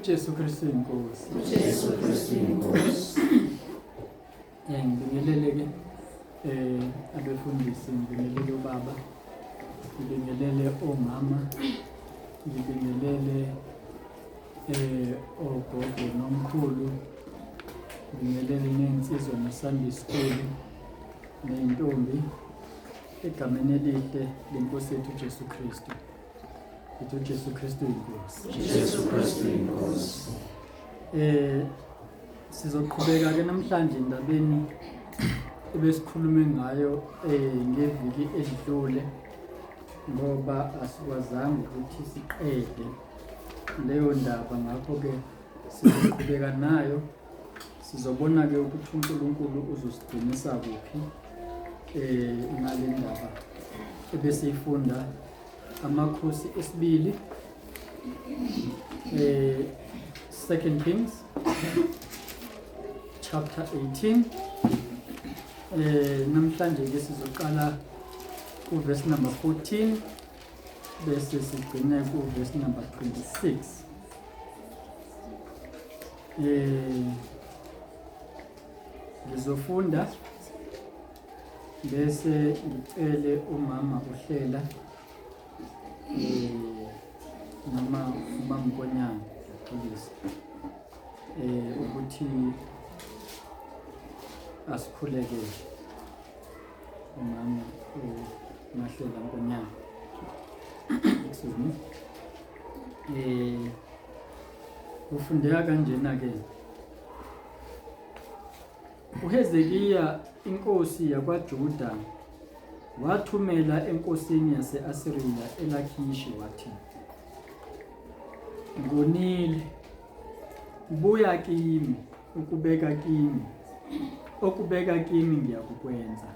UJesu Kristu inkosi. UJesu Kristu inkosi. Ngibingelele ke abefundisi, ngibingelele ubaba, ngibingelele omama, ngibingelele ogogo nomkhulu, ngibingelele ney'nsizwa no-Sunday school ney'ntombi egameni elihle lenkosi yethu uJesu Kristu. Ithi uJesu Kristu inkosi. Jesu Kristu inkosi. Sizoqhubeka ke namhlanje indabeni ebesikhulume ngayo ngeviki edlule ngoba asikwazanga ukuthi siqede leyo ndaba, ngakho ke sizoqhubeka nayo. Sizobona ke ukuthi uNkulunkulu uzosigcinisa kuphi ngale ndaba ebesiyifunda Amakhosi esibili, Second Kings chapter 18. Namhlanje ke sizoqala ku verse number 14 bese sigcine ku verse number 26. Ngizofunda bese ngicele umama uhlela noma uMaMkonyana, ngiyaxolisa, ukuthi asikhulekele umama uMahlela Nkonyana. Excuse me. Kufundeka kanjena ke. UHezekiya inkosi yakwaJuda wathumela enkosini yase-Asiriya eLakhishi wathi, Ngonile, buya kimi, ukubeka kimi, okubeka kimi ngiyakukwenza.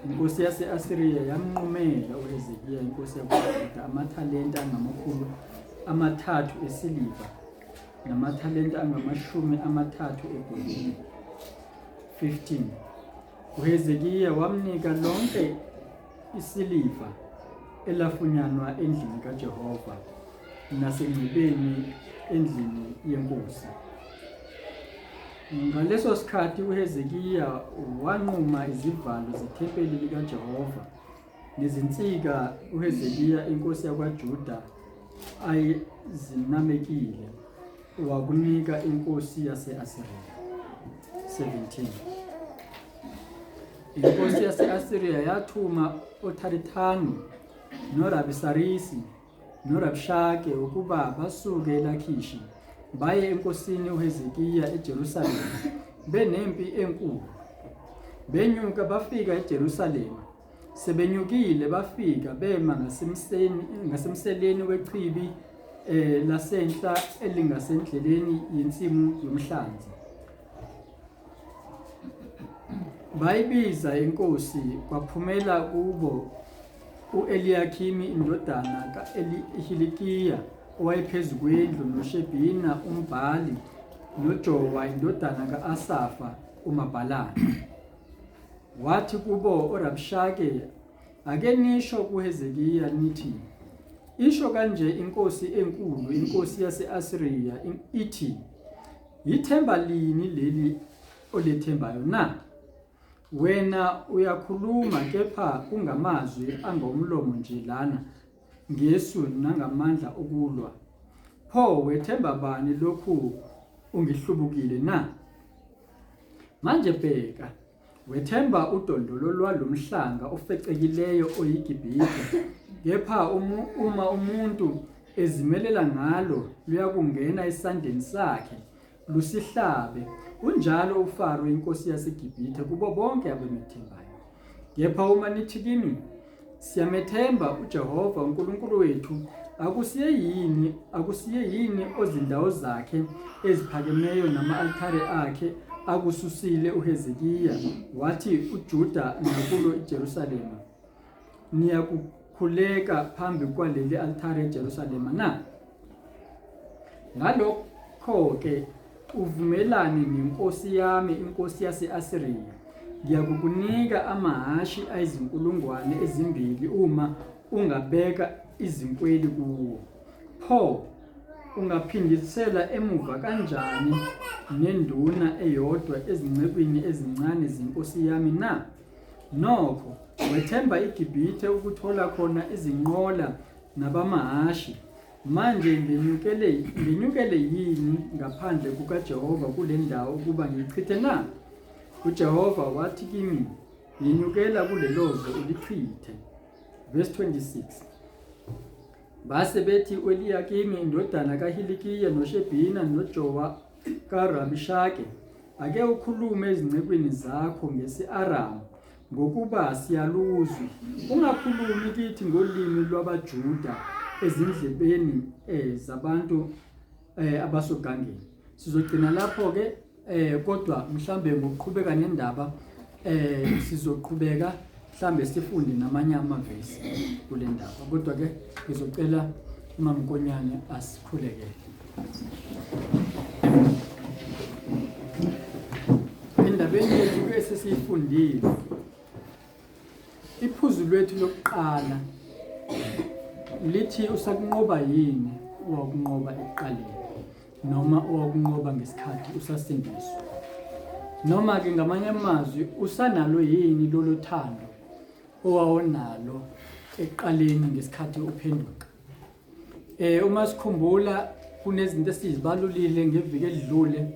Inkosi yase-Asiriya yamnqumela uHezekiya inkosi yakwaJuda amathalenta angama-300 esiliva namathalenta angama-30 egolide. 15 UHezekiya wamnika lonke isiliva elafunyanwa endlini kaJehova nasengcebeni endlini yenkosi. Ngaleso sikhathi uHezekiya wanquma izivalo zethempeli likaJehova nezinsika uHezekiya inkosi yakwaJuda ayezinamekile, wakunika inkosi yase-Asiriya. 17 Inkosi yase-Asiriya yathuma oTharithani noRabisarisi noRabshake ukuba basuke eLakhishi baye enkosini uHezekiya eJerusalema benempi enkulu. Benyuka bafika eJerusalema. Sebenyukile bafika bema ngasemseni ngasemseleni wechibi lasenhla elingasendleleni yensimu yomhlanzi. Bayibiza inkosi, kwaphumela kubo u-Eliyakimi indodana ka-Hilikiya owayephezu kwendlu, noShebhina umbhali, noJowa indodana ka-Asafa umabhalane. Wathi kubo uRabshake, Ake nisho kuHezekiya nithi, Isho kanje inkosi enkulu, inkosi yase-Asiriya, ithi, Yithemba lini leli olethembayo na? Wena uyakhuluma kepha kungamazwi angomlomo nje lana, ngesu nangamandla okulwa. Pho wethemba bani lokhu ungihlubukile na? Manje bheka, wethemba udondolo lwalomhlanga ofecekileyo oyiGibhithe, kepha uma umuntu ezimelela ngalo luyakungena esandleni sakhe lusihlabe. Unjalo uFaro inkosi yaseGibhithe kubo bonke abamethembayo. Kepha uma nithi kimi, Siyamethemba uJehova uNkulunkulu wethu, akusiye yini akusiye yini ozindawo zakhe eziphakemeyo nama-altare akhe akususile uHezekiya wathi uJuda nakulo iJerusalema, niyakukhuleka phambi kwaleli altare eJerusalema na? Ngalokho-ke uvumelane nenkosi yami, inkosi yase-Asiriya, ngiyakukunika amahhashi ayizinkulungwane 2 uma ungabeka izinkweli kuwo. Pho Ungaphindisela emuva kanjani nenduna eyodwa ezincekwini ezincane zenkosi yami na? Nokho wethemba iGibhithe ukuthola khona izinqola nabamahhashi. Manje ngenyukele ngenyukele yini ngaphandle kukaJehova kule ndawo ukuba ngichithe na? UJehova wathi kimi, Yenyukela kulelo zwe ulichithe. Verse 26. Base bethi uEliyakimi indodana kaHilikiya noShebhina noJowa kaRabishake, ake ukhulume ezincekwini zakho ngesi-Aramu, ngokuba siyaluzwa. Ungakhulumi kithi ngolimi lwabaJuda ezindlebeni zabantu abasogangeni. Sizogcina lapho-ke kodwa mhlambe ngokuqhubeka nendaba sizoqhubeka mhlambe sifunde namanye amavesi kule ndaba, kodwa ke ngizocela uMamnkonyane asikhulekele. Endabeni yethu esesiyifundile, iphuzu lwethu lokuqala lithi usakunqoba yini owakunqoba ekuqaleni, noma owakunqoba ngesikhathi usasindiswa, noma-ke ngamanye amazwi usanalo yini lolo thando owawunalo ekuqaleni ngesikhathi uphenduka. Uma sikhumbula kunezinto esizibalulile ngeviki elidlule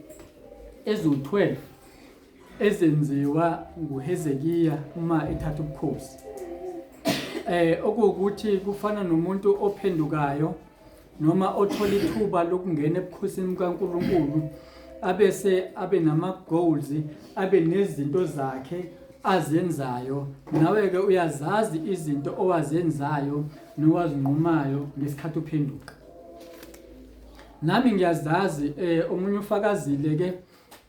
eziwu-12 ezenziwa nguHezekiya uma ethatha ubukhosi. Okuwukuthi kufana nomuntu ophendukayo noma othola ithuba lokungena ebukhosini bukaNkulunkulu, abese abe nama-goals, abe nezinto zakhe azenzayo. Nawe-ke uyazazi izinto owazenzayo nowazinqumayo ngesikhathi uphenduka. Nami ngiyazazi. Omunye ufakazile-ke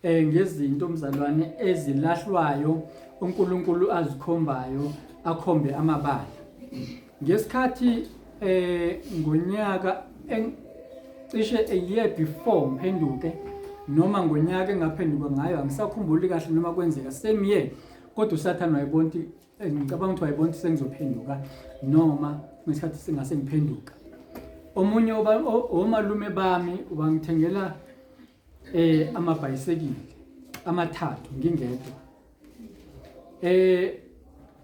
ngezinto mzalwane ezilahlwayo uNkulunkulu azikhombayo, akhombe amabala. Ngesikhathi ngonyaka cishe a year before ngiphenduke, noma ngonyaka engaphenduka ngayo, angisakhumbuli kahle noma kwenzeka same year, kodwa uSathane wayebona ukuthi ngicabanga ukuthi wayebona ukuthi sengizophenduka noma ngesikhathi singase ngiphenduka. Omunye omalume bami wangithengela amabhayisekile amathathu ngingedwa.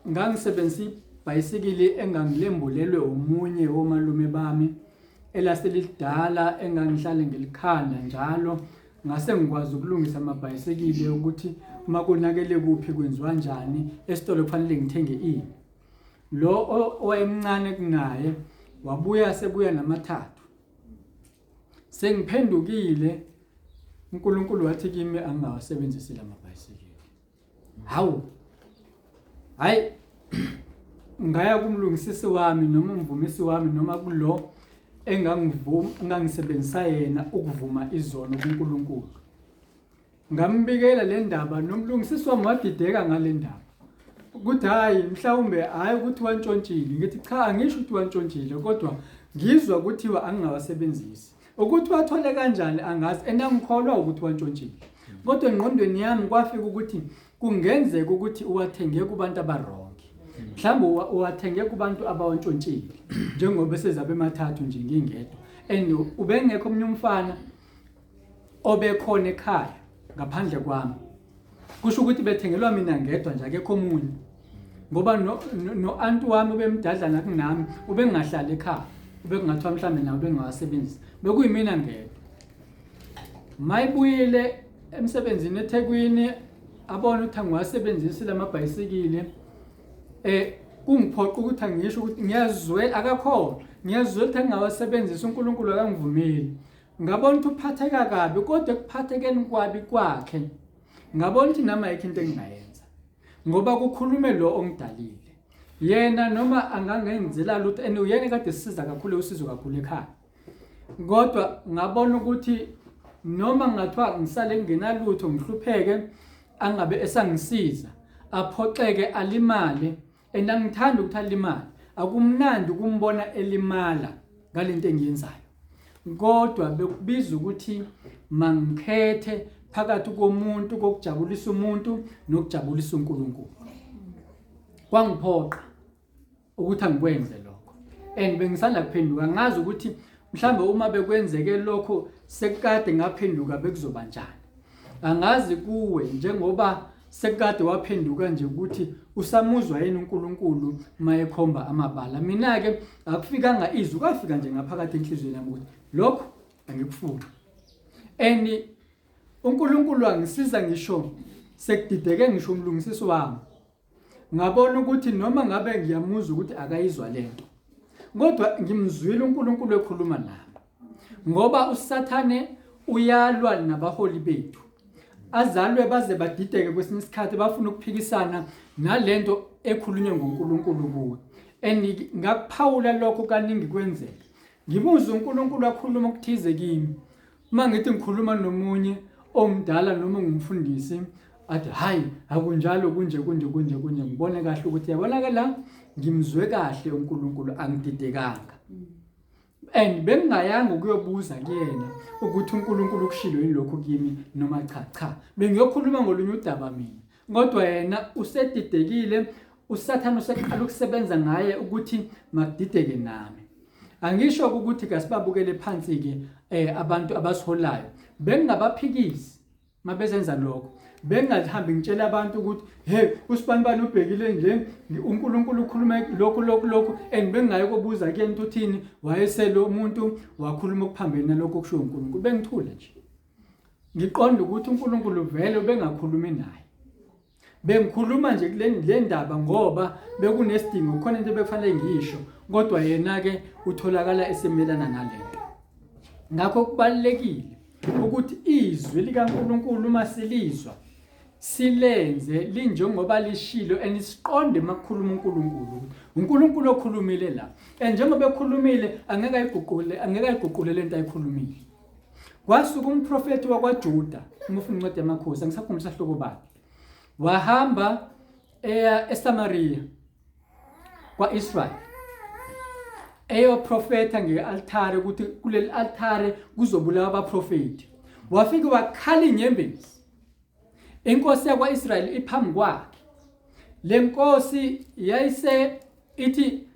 Ngangisebenzisa ibhayisikili engangilembulelwe omunye womalume bami elaselidala, engangihlale ngilikhanda njalo. Ngase ngikwazi ukulungisa amabhayisikili, ukuthi uma konakele kuphi kwenziwa njani, esitolo kufanele ngithenge ini. Lo owayemncane kunaye wabuya sebuya namathathu. Sengiphendukile, uNkulunkulu wathi kimi angingawasebenzisi la mabhayisikili. Hawu, hayi, ngaya kumlungisisi wami noma umvumisi wami noma kulo engangisebenzisa yena ukuvuma izono kuNkulunkulu. Ngambikela le ndaba, nomlungisisi wami wadideka ngale ndaba ukuthi hhayi, mhlawumbe hhayi ukuthi wantshontshile. Ngithi cha, angisho ukuthi wantshontshile, kodwa ngizwa kuthiwa angingawasebenzisi. Ukuthi wathole kanjani angazi, and angikholwa ukuthi wantshontshile, kodwa engqondweni yami kwafika ukuthi kungenzeka ukuthi uwathenge kubantu abarongi, mhlawumbe uwathenge kubantu abawantshontshile, njengoba sezabe emathathu nje ngingedwa, and ubengekho omunye umfana obekhona ekhaya ngaphandle kwami. Kusho ukuthi bethengelwa mina ngedwa nje, akekho omunye, ngoba no-anti wami ubemdadlana kunami, ubengahlali ekhaya, ubekungathiwa mhlawumbe nawe ubengawasebenzisi. Bekuyimina ngedwa. Mayibuyile emsebenzini eThekwini, abone ukuthi angiwasebenzisi lamabhayisikili, kungiphoqa ukuthi angisho ukuthi ngiyazwela, akakholwa, ngiyazwela ukuthi angingawasebenzisi, uNkulunkulu akangivumeli. Ngabona ukuthi uphatheka kabi, kodwa ekuphathekeni kwabi kwakhe ngabona ukuthi nami ayikho into engingayenza, ngoba kukhulume lo ongidalile. Yena noma angangenzela lutho, and uyena kade sisiza kakhulu, usizo kakhulu ekhaya, kodwa ngabona ukuthi noma ngathiwa ngisale ngingenalutho ngihlupheke, angabe esangisiza, aphoxeke, alimale, and angithandi ukuthi alimale. Akumnandi ukumbona elimala ngalento engiyenzayo, kodwa bekubiza ukuthi mangikhethe phakathi komuntu, kokujabulisa umuntu nokujabulisa uNkulunkulu. Kwangiphoqa ukuthi angikwenze lokho, and bengisanda kuphenduka, ngazi ukuthi Mhlambe uma bekwenzeke lokho sekukade ngaphenduka bekuzoba njani. Angazi kuwe njengoba sekukade waphenduka nje ukuthi usamuzwa yini uNkulunkulu mayekhomba amabala. Mina-ke akufikanga izwi, kwafika nje ngaphakathi enhliziyweni yami ukuthi lokhu angikufuni. And uNkulunkulu angisiza ngisho sekudideke ngisho umlungisisi wami. Ngabona ukuthi noma ngabe ngiyamuzwa ukuthi akayizwa lento. Kodwa ngimzwile uNkulunkulu ekhuluma nami. Ngoba uSathane uyalwa nabaholi bethu. Azalwe baze badideke kwesinye isikhathi bafuna ukuphikisana nalento ekhulunywe ngoNkulunkulu kuwe. And ngakuphawula lokho kaningi kwenzeka. Ngimuzwe uNkulunkulu akhuluma okuthize kimi. Uma ngithi ngikhuluma nomunye omdala noma ngumfundisi athi hayi akunjalo kunje kunje kunje kunje ngibone kahle ukuthi yabona ke la ngimzwe kahle uNkulunkulu angididekanga and bengingayanga ukuyobuza kuyena ukuthi uNkulunkulu ukushilo yini lokhu kimi noma cha cha bengiyokhuluma ngolunye udaba mina kodwa yena usedidekile uSathane useqala ukusebenza ngaye ukuthi makudideke nami angisho ukuthi kasibabukele phansi ke eh abantu abasiholayo bengingabaphikisi mabezenza lokho bengingahambi ngitshela abantu ukuthi hey usibanibani ubhekile nje uNkulunkulu ukhuluma lokhu lokhu lokhu and bengingaye kobuza kuyena ukuthi uthini wayeselo umuntu wakhuluma okuphambene nalokho okushiwo uNkulunkulu bengithule nje ngiqonda ukuthi uNkulunkulu vele ubengakhulumi naye bengikhuluma nje kule le ndaba ngoba bekunesidingo khona into ebekufanele ngiyisho kodwa yena ke utholakala esemelana nalento ngakho kubalekile ukuthi izwi likaNkulunkulu uma silizwa silenze linjengoba lishilo and siqonde makukhuluma uNkulunkulu uNkulunkulu okhulumile la and njengoba ekhulumile angeke ayiguqule angeke ayiguqule lento ayikhulumile Kwasuka umprofethi wakwaJuda, uma ufuna incwadi yamakhosi, angisakhumbuli isahluko bani. Wahamba eya eSamaria kwa-Israyeli eyoprofetha nge-altare ukuthi kuleli altare kuzobulawa abaprofethi. Wafike wakhala inyembezi. Inkosi yakwa-Israyeli iphambi kwakhe. Le nkosi yayise ithi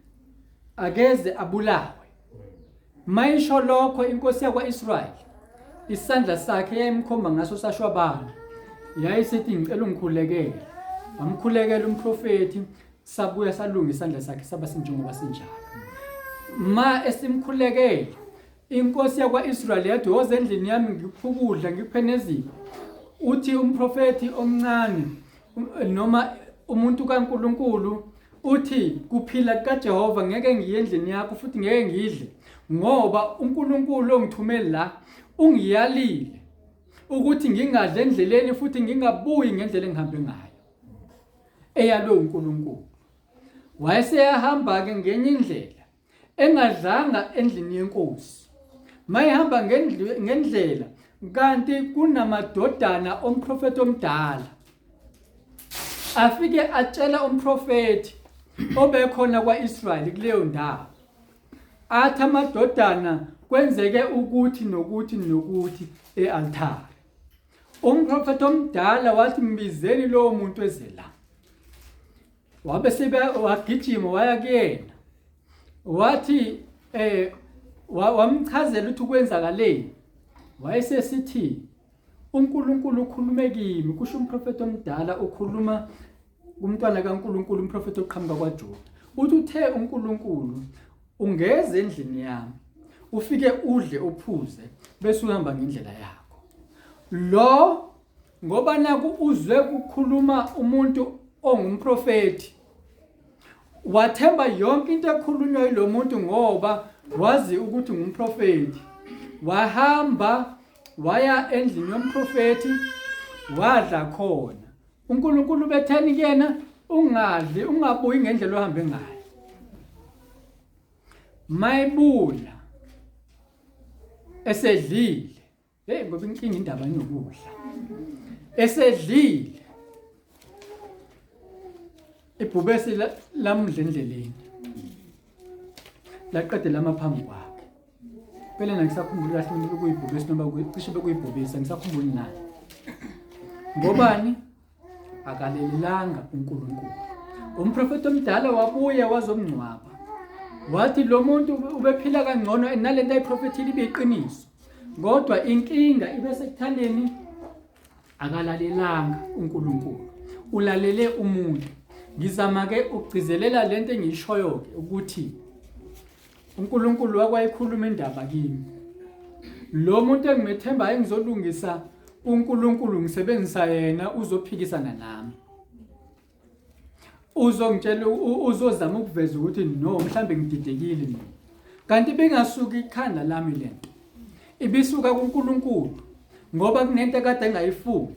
akeze abulawe. Mayisho lokho inkosi yakwa-Israyeli isandla sakhe yayimkhomba ngaso sashwabana. Yayisithi ngicela ungikhulekele. Wamkhulekela umprofethi sabuya salunga isandla sakhe saba sinjengoba sinjalo. Ma esimkhulekele Inkosi yakwa-Israyeli yathi, woza endlini yami ngikuphe ukudla ngikuphe nezipho. Uthi umprofethi omncane noma umuntu kaNkulunkulu uthi kuphila kukaJehova ngeke ngiye endlini yakho futhi ngeke ngidle ngoba uNkulunkulu ongithume la ungiyalile ukuthi ngingadli endleleni futhi ngingabuyi ngendlela engihambe ngayo eyalwe uNkulunkulu. Wayeseyahamba-ke ngenye indlela engadlanga endlini yenkosi mayihamba ngendlela kanti kunamadodana omprofeti omdala afike atshela umprofeti obekhona kwaIsrayeli kuleyo ndawo athi amadodana kwenzeke ukuthi nokuthi nokuthi ealtare umprofeti omdala wathi mbizeni lowo muntu eze la Wabe sebe wagijima waya kuyena. Wathi eh wamchazela ukuthi kwenzakaleni. Wayesesithi uNkulunkulu ukhulume kimi kusho umprofeti omdala ukhuluma kumntwana kaNkulunkulu umprofeti oqhamuka kwaJuda. Uthi uthe uNkulunkulu ungeza endlini yami ufike udle uphuze bese uhamba ngendlela yakho. Lo Ngoba naku uzwe kukhuluma umuntu ongumprofethi. Wathemba yonke into ekhulunywa yilo muntu ngoba wazi ukuthi ngumprofethi. Wahamba waya endlini yomprofethi wadla khona. uNkulunkulu betheni kuyena ungadli ungabuyi ngendlela ohambe ngayo. Mayibuya esedlile Hey ngoba inkinga indaba inokudla. Esedlile. Ibhubesi lamudla endleleni. Laqede lama phambi kwakhe. Phela ngisakhumbula kahle ukuthi bekuyibhubesi noma cishe bekuyibhubesi angisakhumbuli nani. Ngobani? Akalelelanga uNkulunkulu. Umprofeti omdala wabuya wazomngcwaba. Wathi lo muntu ubephila kangcono nalento ayiprofethile ibe iqiniso. Kodwa inkinga ibe sekuthandeni akalalelanga uNkulunkulu. Ulalele umuntu. Ngizama ke ukugcizelela lento engiyishoyo ke ukuthi uNkulunkulu wakwayikhuluma indaba kimi. Lo muntu engimethemba engizolungisa uNkulunkulu ngisebenzisa yena uzophikisana nami. Uzongitshela uzozama ukuveza ukuthi no mhlambe ngididekile mina. Kanti bengasuki ikhanda lami lento. Ibisuka kuNkulunkulu ngoba kunento ekade engayifuni.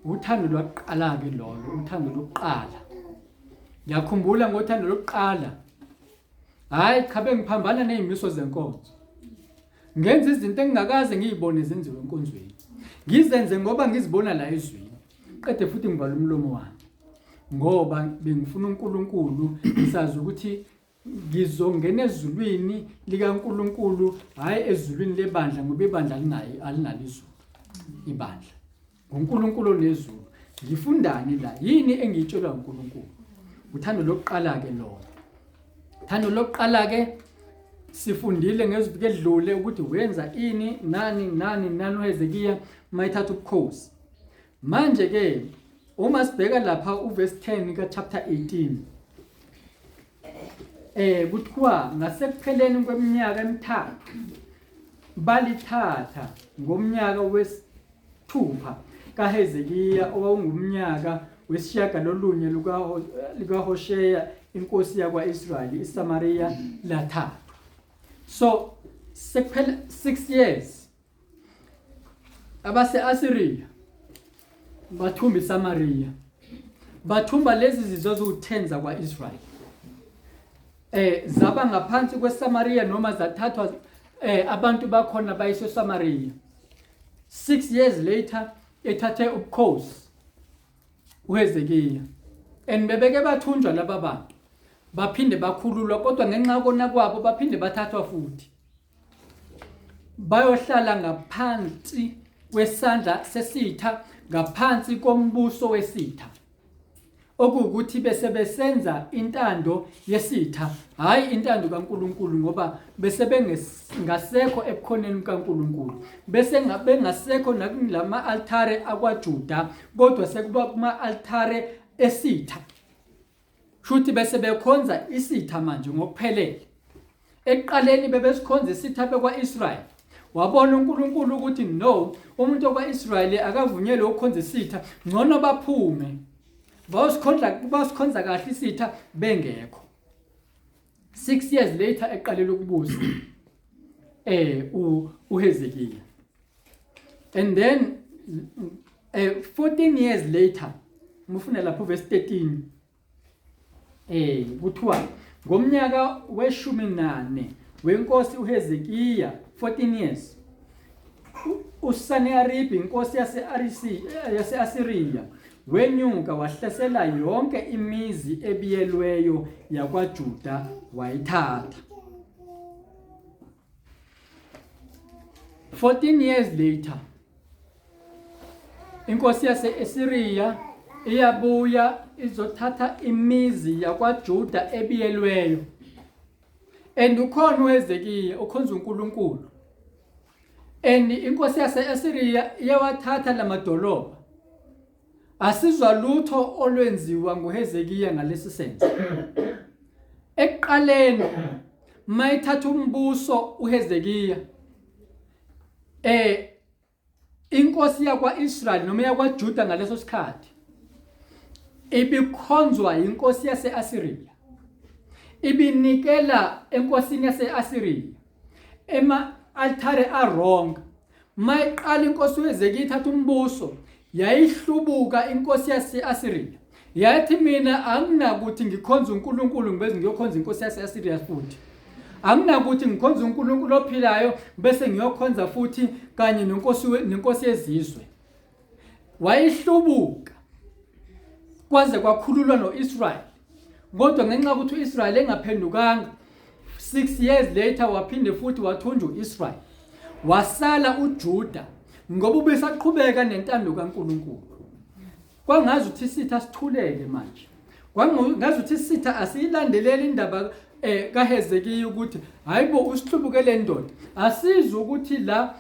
Uthando lwaqala ke lolo, uthando lokuqala. Ngiyakhumbula ngothando lokuqala. Hayi cha bengiphambana nezimiso zenkonzo. Ngenza izinto engingakaze ngiyibone zenziwe enkonzweni. Ngizenze ngoba ngizibona la ezwini. Qede futhi ngivala umlomo wami. Ngoba bengifuna uNkulunkulu ngisazi ukuthi ngizongena ezulwini likaNkulunkulu hayi ezulwini lebandla ngoba ibandla alinayo alinalo izulu ibandla nguNkulunkulu onezulu ngifundani la yini engiyitshelwa uNkulunkulu uthando lokuqala ke lolo thando lokuqala ke sifundile ngeziviki edlule ukuthi wenza ini nani nani nani uHezekiya mayithatha ubukhosi manje ke uma sibheka lapha uverse 10 ka chapter 18 kuthiwa ngasekupheleni kweminyaka emithathu balithatha ngomnyaka wesithupha kaHezekiya owawungumnyaka wesishiyagalolunye lukaHosheya inkosi yakwa-Israyeli iSamariya lathathwa. So sekuphela 6 years abase-Asiriya bathumba iSamariya bathumba lezi zizwe eziwu-10 zakwa-Israyeli zaba ngaphansi kweSamariya noma zathathwa abantu bakhona bayiswe eSamariya. 6 years later ethathe ubukhosi uHezekiya and bebeke bathunjwa laba bantu baphinde bakhululwa kodwa ngenxa yokona kwabo baphinde bathathwa futhi bayohlala ngaphansi kwesandla sesitha ngaphansi kombuso wesitha okuwukuthi bese besenza intando yesitha hayi intando kaNkuluNkulu ngoba bese bengasekho ebukhoneni bukaNkuluNkulu bese bengasekho nakulama altare akwaJuda kodwa sekuba kuma altare esitha shuthi bese bekhonza isitha manje ngokuphelele ekuqaleni bebesikhonza isitha bekwa-Israyeli wabona uNkulunkulu ukuthi no umuntu okwa-Israyeli akavunyelwe ukukhonza isitha ngcono baphume bawusikhonza basikhonza kahle isitha bengekho 6 years later eqalela ukubusa uHezekiya and then 14 years later mufuna lapho verse 13 kuthiwa ngomnyaka weshumi nane wenkosi uHezekiya 14 years uSaneharibi inkosi yase-Asiriya wenyuka wahlasela yonke imizi ebiyelweyo yakwaJuda wayithatha. 14 years later inkosi yase-Asiriya iyabuya izothatha imizi yakwaJuda ebiyelweyo and ukhona uHezekiya ukhonza uNkulunkulu and inkosi yase-Asiriya iyawathatha lamadolobha asizwa lutho olwenziwa nguHezekiya ngalesi senzo ekuqaleni mayithatha umbuso uHezekiya inkosi yakwaIsrael noma yakwaJuda ngaleso sikhathi ibikhonzwa inkosi yaseAssyria ibinikela enkosini yaseAssyria ema altare a wrong mayiqala inkosi uHezekiya ithatha umbuso yayihlubuka inkosi yaseAssyria yathi mina anginakuthi ngikhonza uNkulunkulu ngibe ngiyokhonza inkosi yaseAssyria futhi anginakuthi ngikhonza uNkulunkulu ophilayo bese ngiyokhonza futhi kanye nenkosi nenkosi yezizwe wayihlubuka kwaze kwakhululwa noIsrael kodwa ngenxa yokuthi uIsrael engaphendukanga 6 years later waphinde futhi wathunjwa uIsrael wasala uJuda ngoba ubesaqhubeka nentando kaNkuluNkulu kwangazi ukuthi isitha sithuleke manje kwangazi ukuthi isitha asiyilandeleli indaba. kaHezekiya ukuthi hayibo usihlubuke ndoda. Asizwe ukuthi la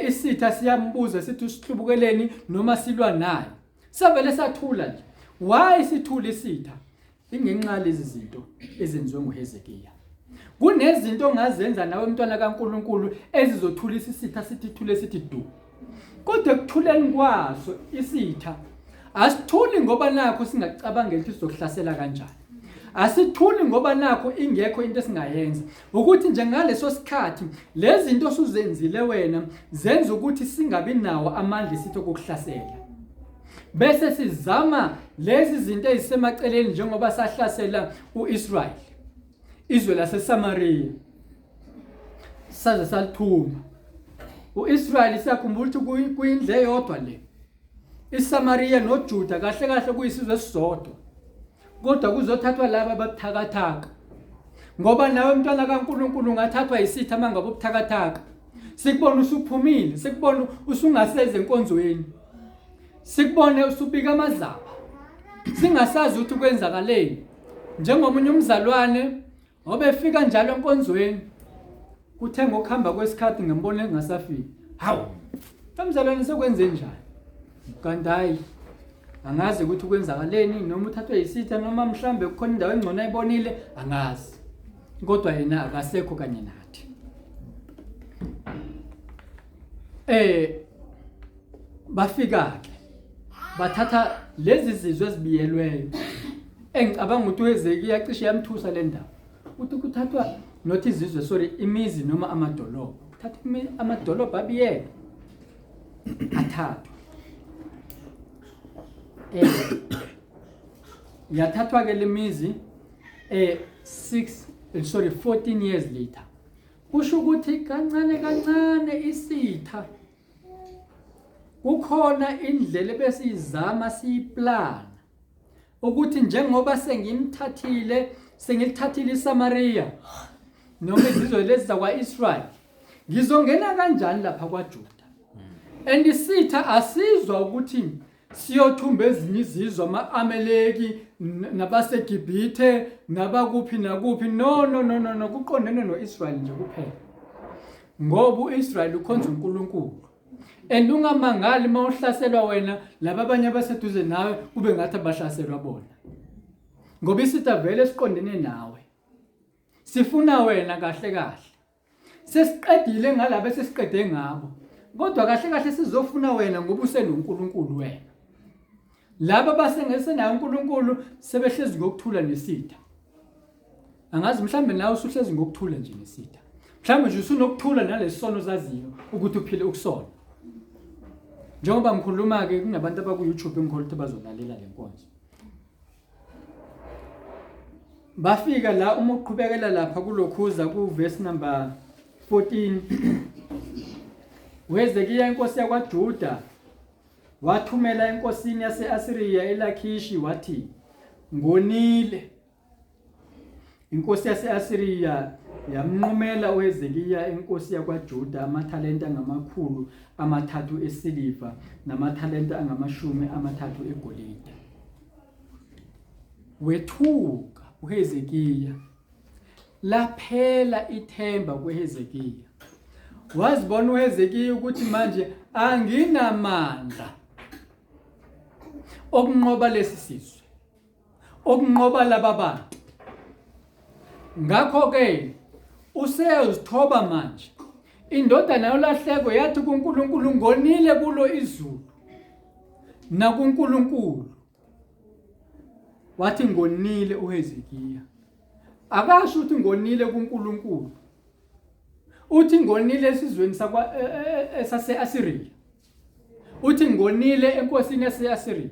isitha siyambuza sithi usihlubukeleni noma silwa naye. Savele sathula nje. Why sithula isitha? Ingenxa lezi zinto ezenziwe nguHezekiya. Kunezinto ongazenza nawe mntwana kaNkuluNkulu ezizothulisa isitha sithi thule sithi du. Kodwa ekuthuleni kwaso isitha asithuli ngoba nakho singacabangela ukuthi sizokuhlasela kanjani. Asithuli ngoba nakho ingekho into esingayenza. Ukuthi nje ngaleso sikhathi lezi zinto osuzenzile wena zenza ukuthi singabi nawo amandla isitha okukuhlasela. Bese sizama lezi zinto ezisemaceleni njengoba sahlasela uIsrael. Izwe laseSamaria. Saze salithuma. UIsrael siyakhumbula ukuthi kuyindle eyodwa le. ISamaria noJuda kahle kahle kuyisizwe esisodwa. Kodwa kuzothathwa laba ababuthakathaka. Ngoba nawe mntwana kaNkuluNkulu ungathathwa isitha mangabe ubuthakathaka. Sikubona usuphumile, sikubona usungaseze enkonzweni. Sikubone usubika amazaba. Singasazi ukuthi kwenzakaleni. Njengomunye umzalwane obefika njalo enkonzweni kuthe ngokuhamba kwesikhathi ngambona engasafiki. Hawu, mzalwane sekwenze njani? Kanti hayi angazi ukuthi kwenzakaleni noma uthathwe yisitha noma mhlambe kukhona indawo engcono ayibonile angazi. Kodwa yena akasekho kanye nathi. Bafika ke bathatha lezi zizwe ezibiyelweyo engicabanga ukuthi uHezekiya cishe yamthusa le ndaba ukuthi kuthathwa not izizwe sorry imizi noma amadolobha kuthathwa amadolobha abiyelwe athathwa yathathwa ke lemizi 6 sorry 14 years later. Kusho ukuthi kancane kancane isitha kukhona indlela ebesiyizama siyiplana ukuthi njengoba sengimthathile sengilithathile iSamaria noma izizwe lezi zakwa-Israyeli ngizongena kanjani lapha kwaJuda. And isitha asizwa ukuthi siyothumba ezinye izizwe ama-Amaleki nabaseGibhithe nabakuphi nakuphi. No no no no no, kuqondene no-Israyeli nje kuphela, ngoba u-Israyeli ukhonza uNkulunkulu. And ungamangali uma uhlaselwa wena, laba abanye abaseduze nawe kube ngathi abahlaselwa bona, ngoba isitha vele siqondene nawe, sifuna wena kahle kahle. Sesiqedile ngalabo esesiqede ngabo, kodwa kahle kahle sizofuna wena ngoba usenoNkulunkulu wena. Laba basengesenayo uNkulunkulu sebehlezi ngokuthula nesitha. Angazi mhlambe nawe usuhlezi ngokuthula nje nesitha. Mhlambe nje usunokuthula nalesono ozaziyo ukuthi uphile ukusona. Njengoba ngikhuluma ke kunabantu abaku YouTube engikholwa ukuthi bazolalela lenkonzo. Bafika la uma uqhubekela lapha kulokhuza ku verse number 14. Wezekiya inkosi yakwaJuda wathumela enkosini yase-Asiriya eLakhishi wathi, ngonile. Inkosi yase-Asiriya yamnqumela uHezekiya inkosi yakwaJuda amathalenta angama-300 esiliva namathalenta angama-30 egolide. Wethuka uHezekiya, laphela ithemba kuHezekiya. Wazibona uHezekiya ukuthi manje anginamandla okunqoba lesi sizwe, okunqoba laba bantu. Ngakho-ke useyozithoba manje. Indodana yolahleko yathi kuNkulunkulu, ngonile kulo izulu nakuNkulunkulu. Wathi ngonile uHezekiya. Akasho ukuthi ngonile kuNkulunkulu. Uthi ngonile esizweni sakwa esase-Asiriya. Uthi ngonile enkosini yase-Asiriya.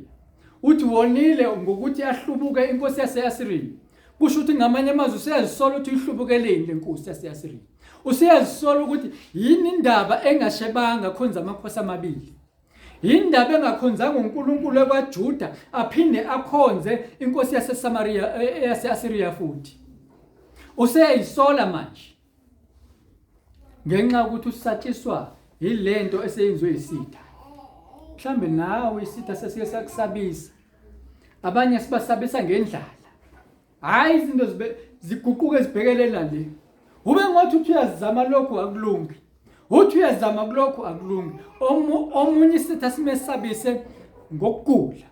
Uthi wonile ngokuthi ahlubuke inkosi yase-Asiriya. Kusho ukuthi ngamanye amazwi useyazisola ukuthi uyihlubukeleni le nkosi yase-Asiriya. Useyazisola ukuthi yini indaba engashebanga khonza amakhosi amabili. Yindaba engakhonzanga uNkulunkulu ekwaJuda aphinde akhonze inkosi yaseSamaria yase-Asiriya futhi. Useyayisola manje. Ngenxa yokuthi usatshiswa yilento eseyenziwe isitha. Mhlambe nawe isitha sesike sakusabisa. Abanye sibasabisa ngendlala. Hayi izinto zibe ziguquke zibhekelela le. Ube ngathi uthi uyazama lokhu akulungi. Uthi uyazama kulokhu akulungi. Omunye isitha simesabise ngokugula.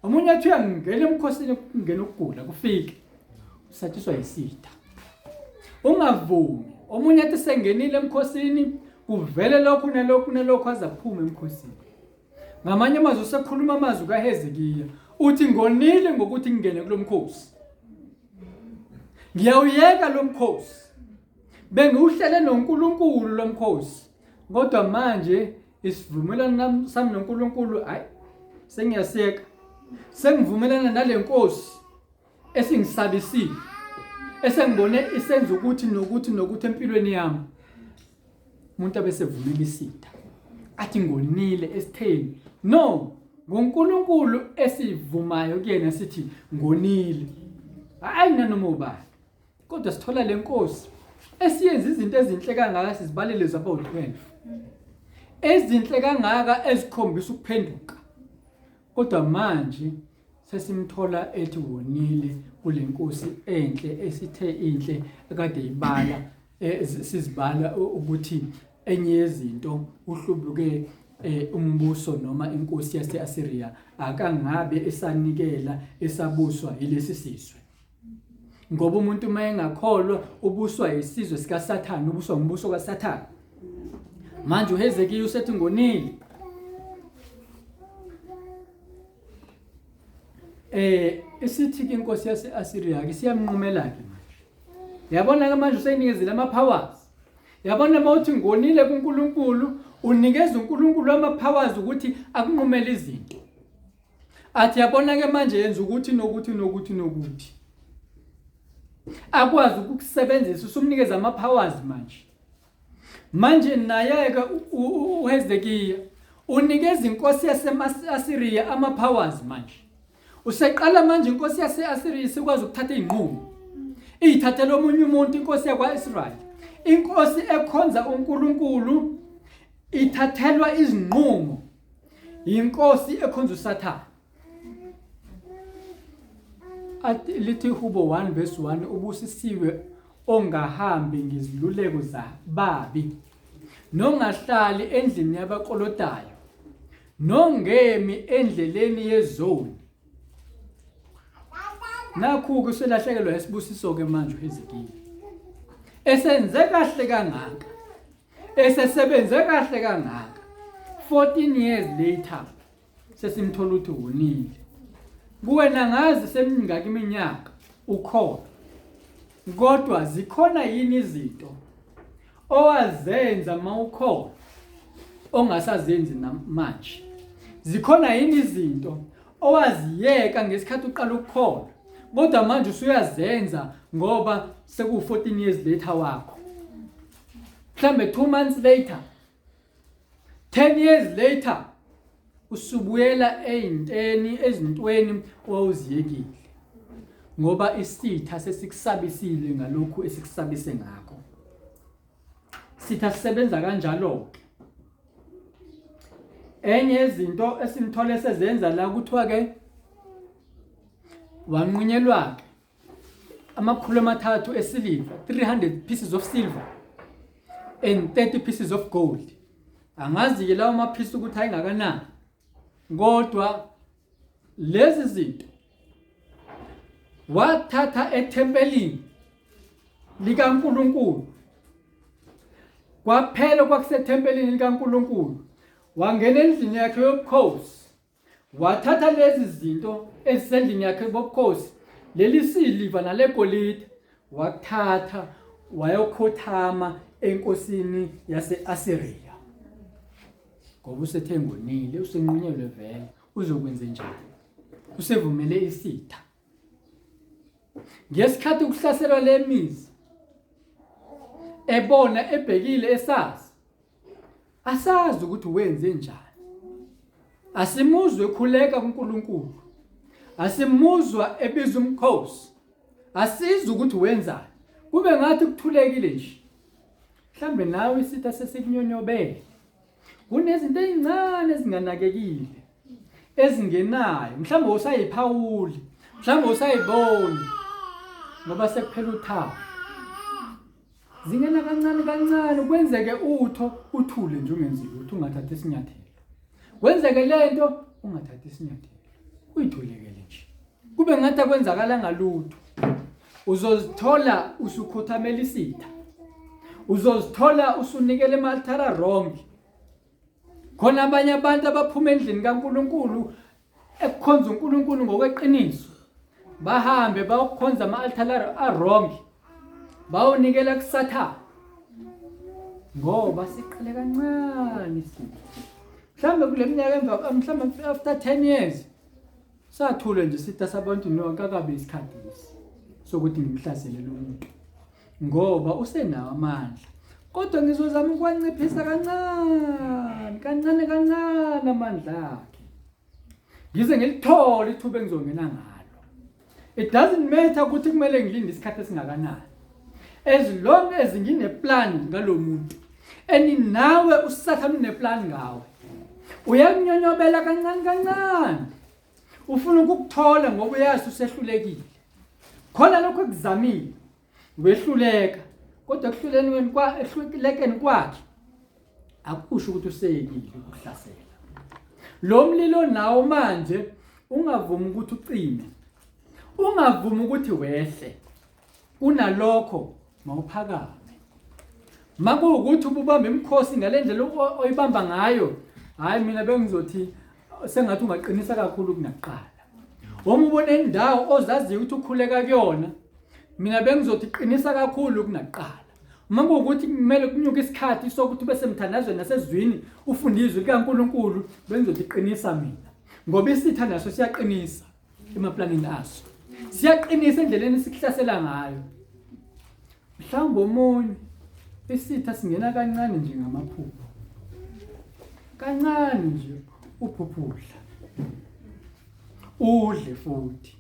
Omunye athi uyangena emkhosini kungena ukugula kufike. Usatshiswa yisitha. Ungavumi. Omunye athi sengenile emkhosini kuvele lokhu nalokhu nalokhu azaphume emkhosini. Ngamanye amazwi usekhuluma amazwi kaHezekiya uthi ngonile ngokuthi ngingene kulomkhosi. Ngiyawuyeka lomkhosi. Bengiwuhlele noNkulunkulu lomkhosi. Kodwa manje isivumelwano sami noNkulunkulu hayi sengiyasiyeka. Sengivumelana nalenkosi esingisabisile. Esengibone isenza ukuthi nokuthi nokuthi empilweni yami. Umuntu abesevumela isitha. Athi ngonile esitheni. No, ngoNkulunkulu esivumayo kuyena sithi ngonile. Hayi nanoma ubani. Kodwa sithola le nkosi esiyenza izinto ezinhle kangaka sizibalele zaba u-12. Ezinhle kangaka ezikhombisa ukuphenduka. Kodwa manje sesimthola ethi wonile kule nkosi enhle esithe inhle ekade ibala eh, sizibala ukuthi enye yezinto uhlubuke eh, umbuso noma inkosi yase-Assyria akangabe esanikela esabuswa yilesi sizwe. Ngoba umuntu uma engakholwa ubuswa isizwe sikaSathane, ubuswa umbuso kaSathane. Manje uHezekiya usethi ngonile. Eh isithi ke inkosi yase-Assyria ke siyamnqumela ke manje. Yabona ke manje useyinikezile ama powers. Yabona uma uthi ngonile kuNkulunkulu unikeza uNkulunkulu ama powers ukuthi akunqumele izinto. Athi yabona ke manje yenza ukuthi nokuthi nokuthi nokuthi. Akwazi ukukusebenzisa usumnikeza ama powers manje. Manje naye ke uHezekiya unikeza inkosi yaseAssyria ama powers manje. Useqala manje inkosi yaseAssyria isikwazi ukuthatha izinqumo. Iyithathela omunye umuntu inkosi yakwaIsrael. Inkosi ekhonza uNkulunkulu ithathelwa izinqumo Inkosi ekhonza uSathane. Athi lithi Hubo 1 verse 1 ubusisiwe ongahambi ngeziluleko zababi nongahlali endlini yabakolotayo nongemi endleleni yezoni. Nakhu-ke uselahlekelwa isibusiso-ke manje uHezekiya. Esenze kahle kangaka. Esesebenze kahle kangaka 14 years later sesimthola ukuthi wonile. Kuwena ngazi semingaki iminyaka ukhona. Kodwa zikhona yini izinto owazenza mawukhona ongasazenzi namanje? Zikhona yini izinto owaziyeka ngesikhathi uqala ukukholwa kodwa manje usuyazenza ngoba seku-14 years later wakho? Mhlambe 2 months later, 10 years later usubuyela eyinteni ezintweni owawuziyekile ngoba isitha sesikusabisile ngalokhu esikusabise ngakho. Sitha sisebenza kanjalo ke. Enye yezinto esimthole sezenza la kuthiwa ke wanqunyelwa ke 300 esiliva, 300 pieces of silver and 30 pieces of gold. Angazi ke lawo maphisi ukuthi ayingakanani, kodwa lezi zinto wathatha ethempelini likaNkuluNkulu. Kwaphela kwakusethempelini likaNkuluNkulu, wangena endlini yakhe yobukhosi, wathatha lezi zinto ezisendlini yakhe bobukhosi, leli siliva nalegolide, wakuthatha wayokhothama enkosini yase-Asiriya. Ngoba usethe ngonile, usenqunyelwe vele, uzokwenze njani? Usevumele isitha. Ngesikhathi kuhlaselwa le mizi, ebona ebhekile esazi, asazi ukuthi wenze njani. Asimuzwe ekhuleka kuNkulunkulu, asimuzwa ebiza umkhosi, asizwe ukuthi wenzani, kube ngathi kuthulekile nje. Mhlambe nawe isitha sesikunyonyobele. Kunezinto ezincane ezinganakekile ezingenayo, mhlawumbe usayiphawuli, mhlawumbe usayiboni. Ngoba sekuphela uthando. Zingena kancane kancane kwenzeke utho uthule nje ungenzi lutho ungathathi isinyathelo. Kwenzeke lento ungathathi isinyathelo. Uyithulekele nje. Kube ngathi akwenzakalanga lutho. Uzozithola usukhothamela isitha. Uzozithola usunikela emalthara wrong. Khona abanye abantu abaphuma endlini kaNkuluNkulu ekukhonza uNkulunkulu ngokweqiniso bahambe bayokhonza ama-altar a-wrong bayonikela kusathane ngoba siqale kancane isitha mhlawumbe kule minyaka emva mhlawumbe after 10 years sathule nje sitha sabantu no akakabi isikhathi lesi sokuthi ngimhlasele lo muntu ngoba usenawo amandla kodwa ngizozama ukuwanciphisa kancane kancane kancane amandla akhe ngize ngilithole ithuba engizongena ngalo. It doesn't matter ukuthi kumele ngilinde isikhathi esingakanani, as long as ngineplan ngalo muntu and nawe usathane uneplan ngawe, uyakunyonyobela kancane kancane, ufuna ukukuthola ngoba uyazi usehlulekile khona lokho ekuzamile wehluleka, kodwa ekuhluleni weni kwa ehlulekeni kwakhe akusho ukuthi useyekile ukuhlasela. Lo mlilo nawo manje ungavumi ukuthi ucime, ungavumi ukuthi wehle, kunalokho mawuphakame. Makuwukuthi ububamba imikhosi ngalendlela oyibamba ngayo, hayi mina bengizothi sengathi ungaqinisa kakhulu kunakuqala. Uma ubona indawo ozaziyo ukuthi ukhuleka kuyona, mina bengizothi qinisa kakhulu kunakuqala. Uma kuwukuthi kumele kunyuke isikhathi sokuthi ube semthandazweni nasezwini ufunde izwi likaNkulunkulu, bengizothi qinisa mina. Ngoba isitha naso siyaqinisa emaplanini aso. Siyaqinisa endleleni esikuhlasela ngayo. Mhlawumbe omunye isitha singena kancane nje ngamaphupho. Kancane nje uphuphudla. Udle futhi.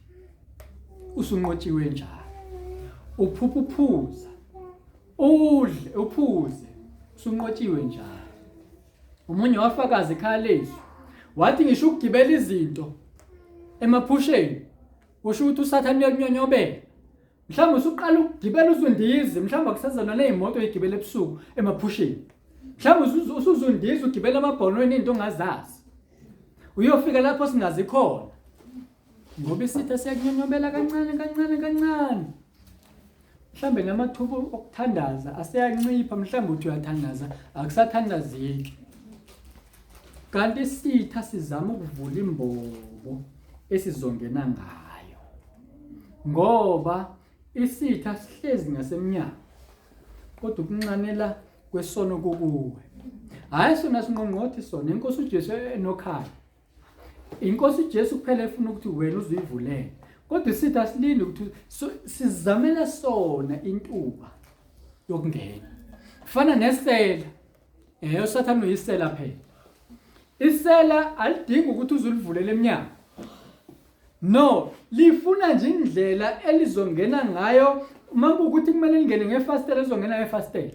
Usunqotshiwe njalo. Uphupha uphuza. Udle uphuze. Usunqotshiwe njalo. Omunye wafakaza ekhaya lezwi. Wathi ngisho ukugibela izinto emaphusheni kusho ukuthi uSathane uyakunyonyobela. Mhlawumbe usuqala ukugibela uzundize, mhlawumbe akusazona ney'moto oyigibela ebusuku emaphusheni. Mhlawumbe usuzundiza ugibela amabhonweni into ongazazi. Uyofika lapho singazi khona. Ngoba isitha siyakunyonyobela kancane kancane kancane. Mhlawumbe namathuba okuthandaza aseyancipha, mhlawumbe uthi uyathandaza akusathandazeki. Kanti isitha sizama ukuvula imbobo esizongena ngayo. Ngoba isitha sihlezi ngasemnyango. Kodwa ukunxanela kwesono kukuwe. Hhayi sona sinqongqothi sona, inkosi uJesu enokhaya. Inkosi uJesu kuphela efuna ukuthi wena uzuyivulele. Kodwa isitha asilindi ukuthi sizamela sona intuba yokungena. Kufana nesela. Eh uSathane uyisela phela. Isela alidingi ukuthi uzulivulele eminyango. No, lifuna nje indlela elizongena ngayo uma kuwukuthi kumele lingene ngefasitela lizongena ngefasitela.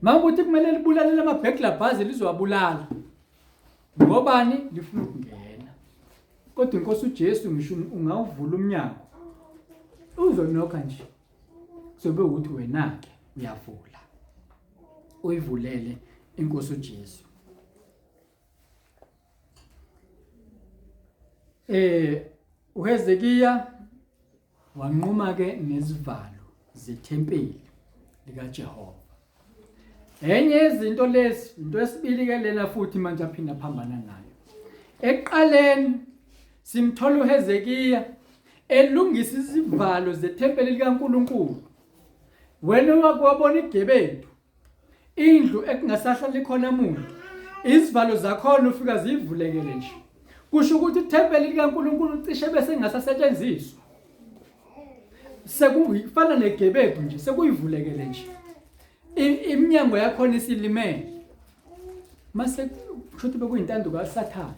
Uma kuwukuthi kumele libulalele ama-burglar bars lizowabulala. Ngobani lifuna ukungena. Kodwa inkosi uJesu ngisho ungawuvula umnyango uzonokha nje. Kuzobe ukuthi wena-ke uyavula. Uyivulele inkosi uJesu. Eh uHezekiya wanquma ke nezivalo zethempeli likaJehova. Enye yezinto lezi, into esibili ke lena futhi manje aphinda phambana nayo. Ekuqaleni simthola uHezekiya elungisa izivalo zethempeli likaNkulunkulu. Wena wakwabona igebengu Indlu ekungasahlali khona muntu, izivalo zakhona ufika ziyivulekele nje. Kusho ukuthi ithempeli likaNkulunkulu cishe bese lingasasetshenziswa. Sekufana negebegu nje, sekuyivulekele nje. Iminyango yakhona isilimele. Mase kusho ukuthi bekuyintando kaSathane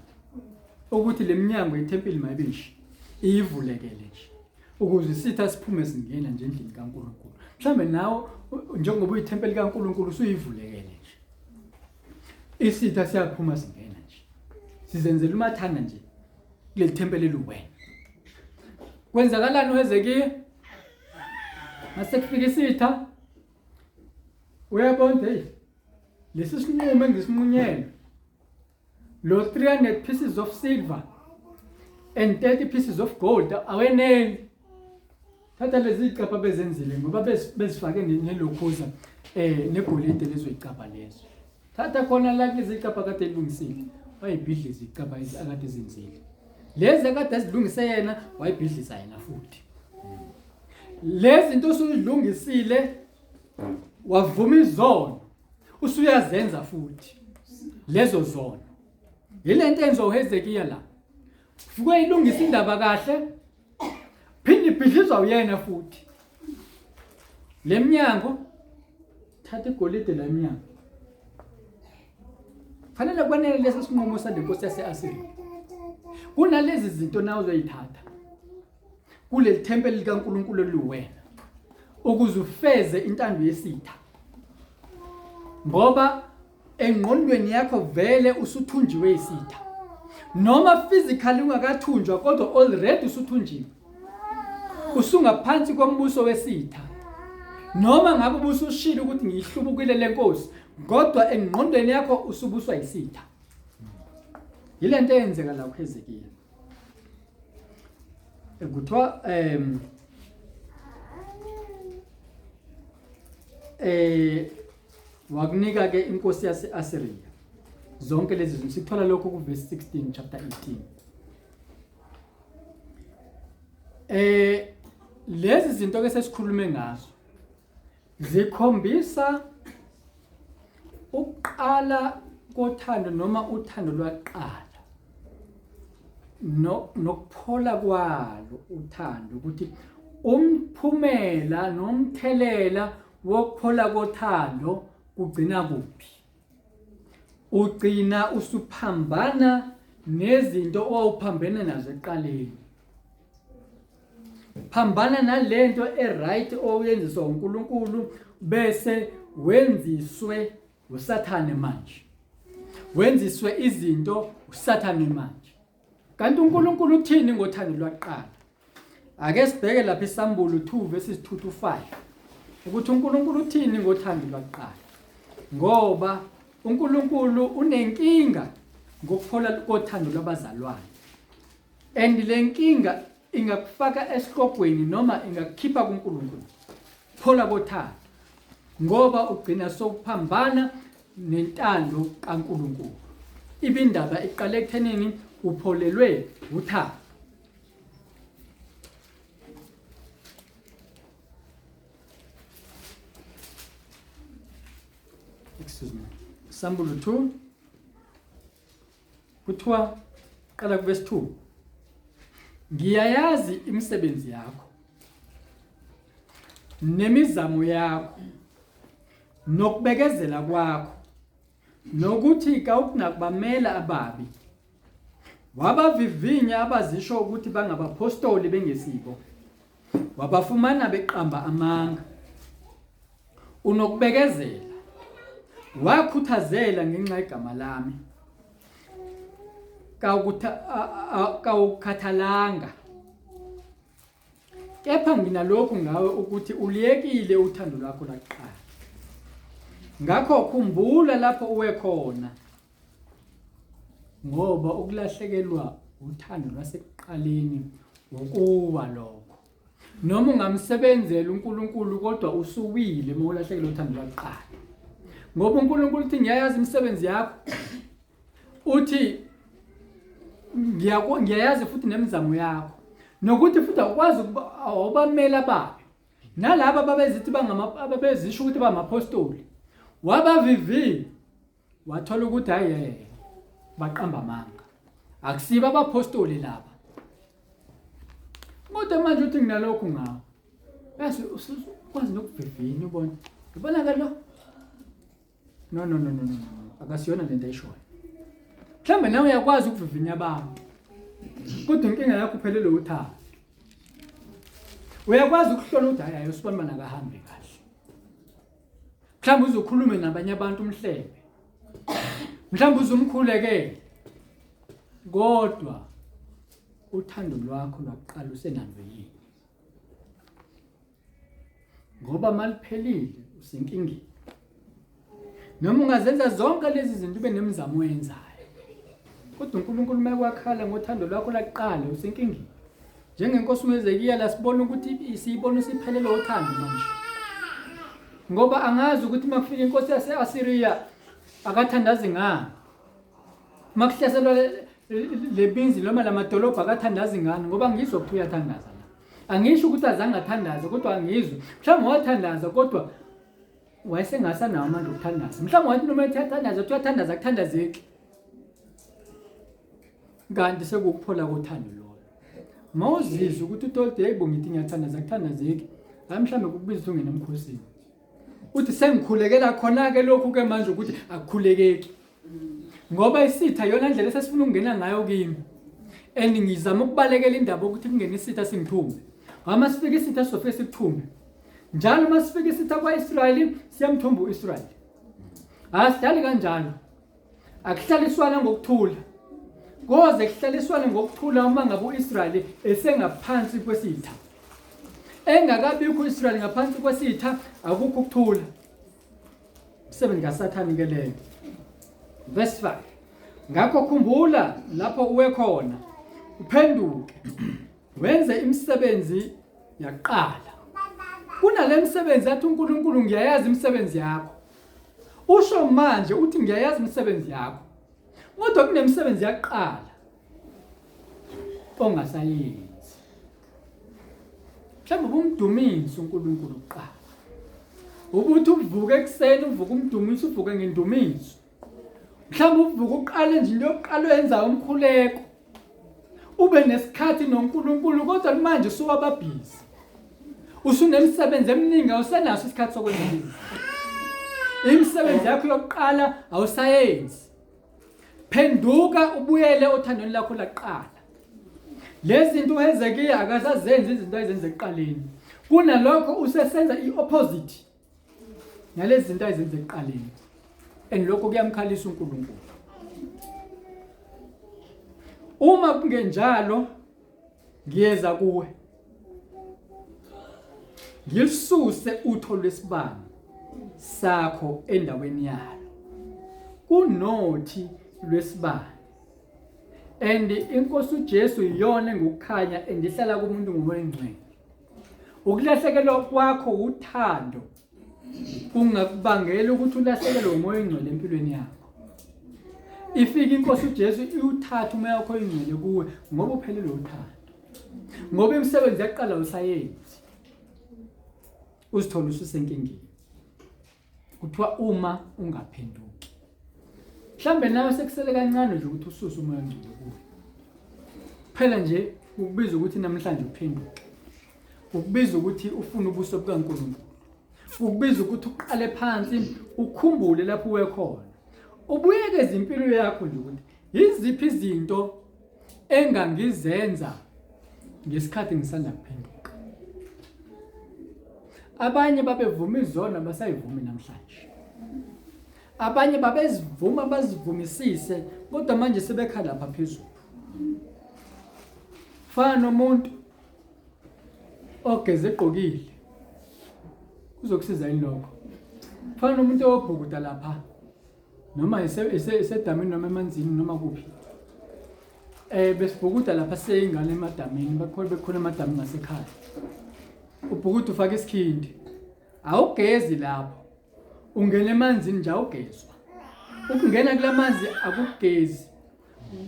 ukuthi le minyango yethempeli mayibe nje iyivulekele nje. Ukuze isitha siphume singena nje endlini kaNkulunkulu. Mhlawumbe nawe njengoba uyithempeli kaNkulunkulu usuyivulekele nje. Isitha siyaphuma singena nje. Sizenzela umathanda nje kuleli thempeli eliwena. Kwenzakalani uHezekiya? Mase kufika isitha uyabona hey lesi sinqumo engisinqunyelwe lo 300 pieces of silver and 30 pieces of gold aweneli thatha lezi zicapha bezenzile ngoba bezifake nelokhuza eh negolide lezo zicapha lezo thatha khona la kulezi zicapha kade elungisile wayibhidliza icapha akade ezenzile lezi akade ezilungise yena wayibhidliza yena futhi lezi zinto osuzilungisile wavuma izono usuyazenza futhi lezo zono yilento enziwa uHezekiya la fuke ilungisa indaba kahle phinde ibhidlizwa uyena futhi le mnyango thatha igolide la mnyango fanele kwanele lesi sinqumo sale nkosi yase-Asiriya kunalezi zinto nawe uzoyithatha kuleli thempeli likaNkulunkulu eliwena ukuze ufeze intando yesitha ngoba engqondweni yakho vele usuthunjiwe isitha noma physically ungakathunjwa kodwa already usuthunjiwe usungaphansi kombuso wesitha noma ngabe ubusushilo ukuthi ngiyihlubukile lenkosi kodwa engqondweni yakho usubuswa isitha yilento eyenzeka la kuHezekiya kuthiwa um eh wakunika ke inkosi yase-Asiriya zonke lezi zinto sikuthola lokho kuverse 16 chapter 18 eh lezi zinto ke sesikhulume ngazo zikhombisa ukuqala kothando noma uthando lwaqala no nokuphola kwalo uthando ukuthi umphumela nomthelela wokuphola kothando kugcina kuphi ugcina usuphambana nezinto owawuphambene nazo ekuqaleni phambana nalento eright oyenziswa uNkulunkulu bese wenziswe uSathane manje wenziswe izinto uSathane manje kanti uNkulunkulu uthini ngothando lwaqala ake sibheke lapha isambulo 2 verses 2 to 5 ukuthi uNkulunkulu uthini ngothando lwaqala ngoba uNkulunkulu unenkinga ngokuphola kothando lwabazalwane And le nkinga ingakufaka esihlogweni noma ingakukhipha kuNkulunkulu. Phola kothando. Ngoba ugcina sowuphambana nentando kaNkulunkulu. Ibindaba iqale ekuthenini upholelwe uthando. Excuse me. Sambulo 2 Kuthiwa qala kuvesi 2. Ngiyayazi imisebenzi yakho nemizamo yakho nokubekezela kwakho nokuthi kawukunakubamela ababi wabavivinya abazisho ukuthi bangabaphostoli bengesibo wabafumana beqamba amanga unokubekezela wakhuthazela ngenxa yegama lami kawukhathalanga kepha nginalokhu ngawe ukuthi uliyekile uthando lwakho lwakuqala ngakho khumbula lapho uwe khona ngoba ukulahlekelwa uthando lwasekuqaleni ukuwa lokho noma ungamsebenzela uNkulunkulu kodwa usuwile uma ulahlekelwa uthando lwakuqala ngoba uNkulunkulu uthi ngiyayazi imisebenzi yakho uthi ngiyayazi futhi nemizamo yakho nokuthi futhi awukwazi awubamela ababi nalaba ababezithi bangama ababezisho ukuthi bamaphostoli wabavivinya wathola ukuthi hayi baqamba amanga akusibo abaphostoli laba kodwa manje uthi nginalokhu ngawo bese ukwazi nokuvivinya ubona ngibona ke lo no no no no no akasiyona lento ayishoyo mhlawumbe nawe uyakwazi ukuvivinya abantu kodwa inkinga yakho uphelelwe uthando uyakwazi ukuhlola ukuthi hayi hayi usibani akahambi kahle mhlawumbe uzokhulume nabanye abantu umhlebe mhlawumbe uzumkhulekele kodwa uthando lwakho lwaqala usenalo yini Ngoba maliphelile usenkingeni. Noma ungazenza zonke lezi zinto ube nemizamo oyenzayo. Kodwa uNkulunkulu uma kwakhala ngothando lwakho laqala usenkingeni. Njengenkosi uHezekiya la sibona ukuthi siyibona usiphelele uthando manje. Ngoba angazi ukuthi uma kufika inkosi yase-Asiriya akathandazi ngani. Uma kuhlaselwa le binzi noma lamadolobha akathandazi ngani ngoba ngizwa ukuthi uyathandaza la. Angisho ukuthi azange athandaze kodwa angizwe. Mhlawumbe wathandaza kodwa wayesengasanawo amandla okuthandaza. Mhlawumbe wathi noma ethi athandaza uthi uyathandaza akuthandazeki. Kanti sekukuphola kothando lolo. Mawuzizwa ukuthi utolde yebo ngithi ngiyathandaza akuthandazeki. Hayi mhlawumbe kukubiza ukuthi ungene emkhosini. Uthi sengikhulekela khona-ke lokhu ke manje ukuthi akukhulekeki. Ngoba isitha iyona ndlela esesifuna ukungena ngayo kimi. And ngizama ukubalekela indaba yokuthi kungene isitha singithumbe. Ngoba uma sifika isitha sizofike sikuthumbe. Njalo uma sifika isitha kwa-Israyeli siyamthumba u-Israyeli. Asidlali kanjalo. Akuhlaliswana ngokuthula. Koze kuhlaliswane ngokuthula uma ngabe u-Israyeli esengaphansi kwesitha. Engakabikho u-Israyeli ngaphansi kwesitha akukho ukuthula. Umsebenzi kaSathane ke leyo. Verse 5. Ngakho khumbula lapho uwe khona uphenduke wenze imisebenzi yaqala. Kunale misebenzi athi uNkulunkulu ngiyayazi imisebenzi yakho. Usho manje uthi ngiyayazi imisebenzi yakho. Kodwa kunemisebenzi yaqala ongasayenzi. Mhlawumbe ubumdumisa uNkulunkulu kuqala. Ukuthi uvuke ekuseni uvuke umdumisa uvuke ngendumiso. Mhlawumbe uvuke uqale nje into yokuqala oyenzayo umkhuleko. Ube nesikhathi noNkulunkulu kodwa manje usuwababhizi. Usunemisebenzi eminingi awusenaso isikhathi sokwenza izinto. Imisebenzi yakho yokuqala awusayenzi. Phenduka ubuyele othandweni lakho laqala. Lezi zinto uHezekiya akasazenzi izinto ayizenza ekuqaleni. Kunalokho usesenza i-opposite nalezi zinto ayizenza ekuqaleni. And lokho kuyamkhalisa uNkulunkulu. Uma kungenjalo ngiyeza kuwe. Ngilisuse utho lwesibani sakho endaweni yalo. Kunothi lwesibani. And inkosi uJesu iyona engukukhanya endihlala kumuntu ngomoya ongcwele. Ukulahlekelwa kwakho uthando kungakubangela ukuthi ulahlekelwe umoya ongcwele empilweni yakho. Ifika inkosi uJesu iwuthatha umoya wakho oyingcwele kuwe ngoba uphelelwe uthando. Ngoba imisebenzi yaqala usayenzi. Uzithola ususenkingeni. Kuthiwa uma ungaphenduki. Mhlambe nawe sekusele kancane nje ukuthi ususe umoya ongcwele kuwe. Phela nje ukubiza ukuthi namhlanje uphenduke. Ukubiza ukuthi ufune ubuso bukaNkulunkulu. Ukubiza ukuthi uqale phansi ukhumbule lapho uwe khona. Ubuyekeze impilo yakho nje ukuthi yiziphi izinto engangizenza ngesikhathi ngisanda kuphenduka. Abanye babevuma izono abasayivumi namhlanje. Abanye babezivuma bazivumisise kodwa manje sebekha lapha phezulu. Fana nomuntu ogeze egqokile. Kuzokusiza yini lokho? Fana nomuntu obhukuda lapha noma isedamini noma emanzini noma kuphi. Eh besibhukuda lapha seyingane emadamini bakhona bekhona emadamini ngasekhaya. Ubhukuda ufaka isikhindi. Awugezi lapho. Ungena emanzini nje awugezwa. Ukungena kulamanzi akugezi.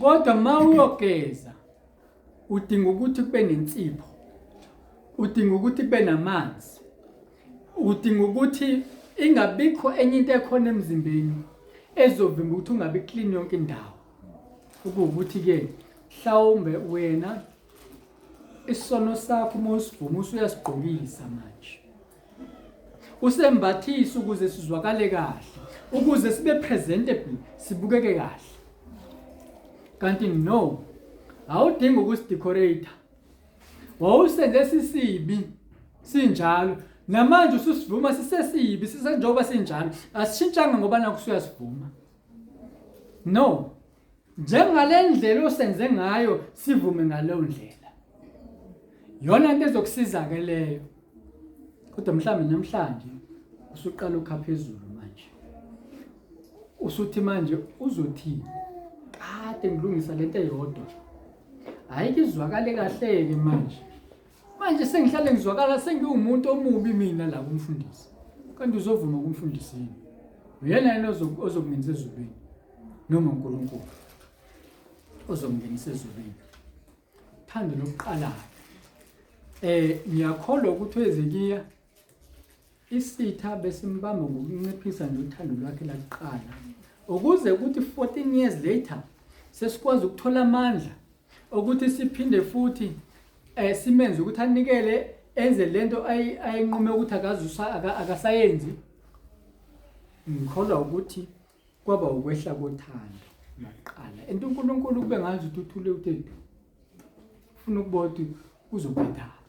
Kodwa mawuyogeza udinga ukuthi kube nensipho. Udinga ukuthi kube namanzi. Udinga ukuthi ingabikho enye into ekhona emzimbeni ezovimba ukuthi ungabi clean yonke indawo. Ukuwukuthi ke mhlawumbe wena isono sakho uma usivuma usuyasigqokisa manje. Usembathisa ukuze sizwakale kahle, ukuze sibe presentable, sibukeke kahle. Kanti no, awudingi ukusidecorate. Wawusenze sisibi sinjalo. Namanje ususivuma sisesibi sisenjengoba sinjalo. Asishintshanga ngoba nakho usuyasivuma. No. Njengale ndlela osenze ngayo sivume ngaleyo ndlela. Yona into ezokusiza ke leyo. Kodwa mhlawumbe namhlanje usuqala ukha phezulu manje. Usuthi manje uzothini? Kade ngilungisa lento eyodwa. Hayi kizwakale kahle-ke manje. Manje sengihlale ngizwakala sengiwumuntu omubi mina la kumfundisi. Kanti uzovuma kumfundisi yini? Uyena yena ozokungenisa ezulwini noma uNkulunkulu ozomngenisa ezulwini. Thando lokuqala. Ngiyakholwa ukuthi uHezekiya isitha besimbamba ngokunciphisa nje uthando lwakhe lakuqala. Ukuze kuthi 14 years later sesikwazi ukuthola amandla ukuthi siphinde futhi simenze ukuthi anikele enze lento ayinqume ukuthi akazusa akasayenzi. Ngikholwa ukuthi kwaba ukwehla kothando lwaqala. And uNkulunkulu kube ngazi ukuthi uthule uthe ufuna ukubona ukuthi uzophethaphi.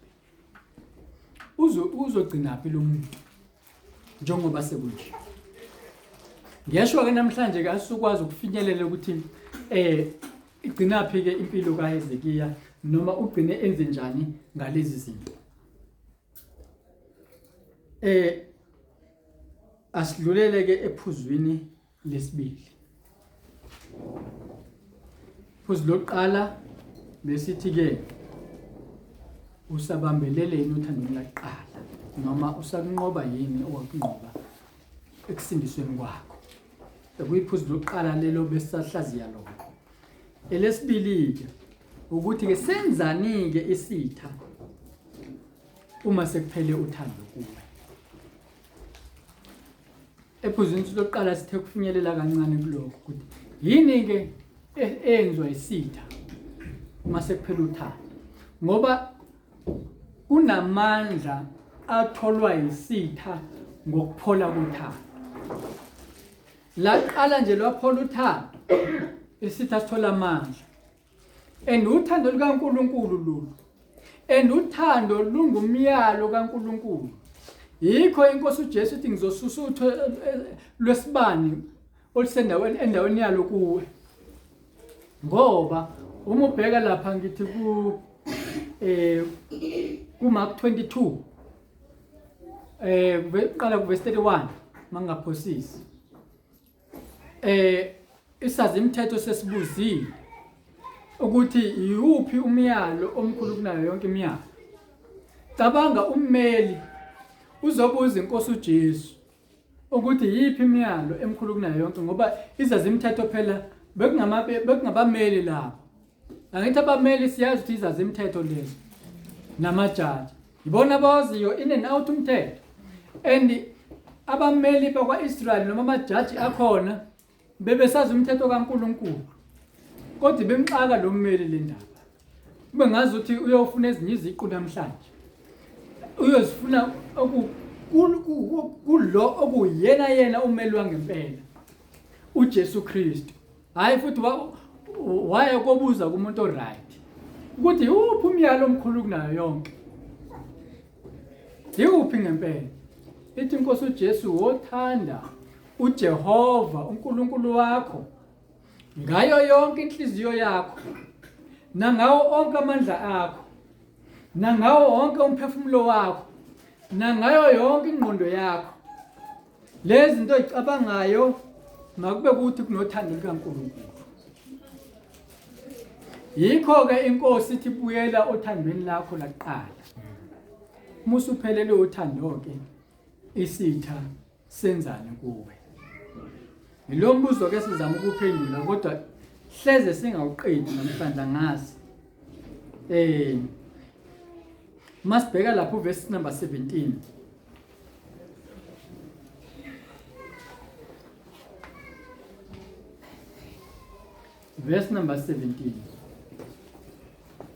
Uzogcinaphi lo muntu njengoba sekunje. Ngiyasho ke namhlanje ke asukwazi ukufinyelela ukuthi igcinaphi ke impilo kaHezekiya noma ugcine enze njani ngalezi zinto. Asidlulele ke ephuzwini lesibili. Phuzu lokuqala besithi ke usabambelele yini uthando lwaqala noma usakunqoba yini owakunqoba ekusindisweni kwakho. Bekuyiphuzu lokuqala lelo besisahlaziya lokho. Elesibili ke ukuthi ke senzani ke isitha uma sekuphele uthando kuwe. Ephuzwini lokuqala sithe kufinyelela kancane kulokho ukuthi yini ke eyenziwa isitha uma sekuphela uthando, ngoba kunamandla atholwa yisitha ngokuphola kothando. Laqala nje lwaphola uthando, isitha sithola amandla. And uthando lukaNkulunkulu lolu. And uthando lungumyalo kaNkulunkulu. Yikho inkosi uJesu ithi ngizosusa utho lwesibani olusendaweni endaweni yalo kuwe. Ngoba uma ubheka lapha ngithi ku ku Mark 22 qala ku verse 31 mangaphosisi. Isazi imithetho sesibuzile ukuthi yiwuphi umyalo omkhulu kunayo yonke imiyalo. Cabanga ummeli uzobuza inkosi uJesu ukuthi yiphi imiyalo emkhulu kunayo yonke, ngoba izazi imithetho phela bekungabameli labo. Angithi abameli siyazi ukuthi izazi imithetho lezo namajaji ibona abawaziyo in and out umthetho. And abameli bakwa-Israyeli noma amajaji akhona bebesazi umthetho kaNkulunkulu, kodwa bemxaka lo mmeli le ndaba. Kube ngazi ukuthi uyofuna ezinye iziqu namhlanje, uyozifuna kulo okuyena yena ummeli wangempela uJesu Kristu. Hayi futhi waya kobuza kumuntu oright ukuthi uphi umyalo omkhulu kunayo yonke, yiwuphi ngempela. Ithi inkosi uJesu, wothanda uJehova uNkulunkulu wakho ngayo yonke inhliziyo yakho nangawo onke amandla akho nangawo wonke umphefumulo wakho nangayo yonke ingqondo yakho. Lezi zinto ozicabangayo makube ukuthi kunothando lukaNkulunkulu. Yikho-ke inkosi ithi buyela othandweni lakho laqala. Uma usuphelelwe uthando-ke isitha senzani kuwe? Yilo mbuzo ke sizama ukuphendula kodwa hleze singawuqedi namhlanje angazi. Masibheka lapho verse number 17. Verse number 17.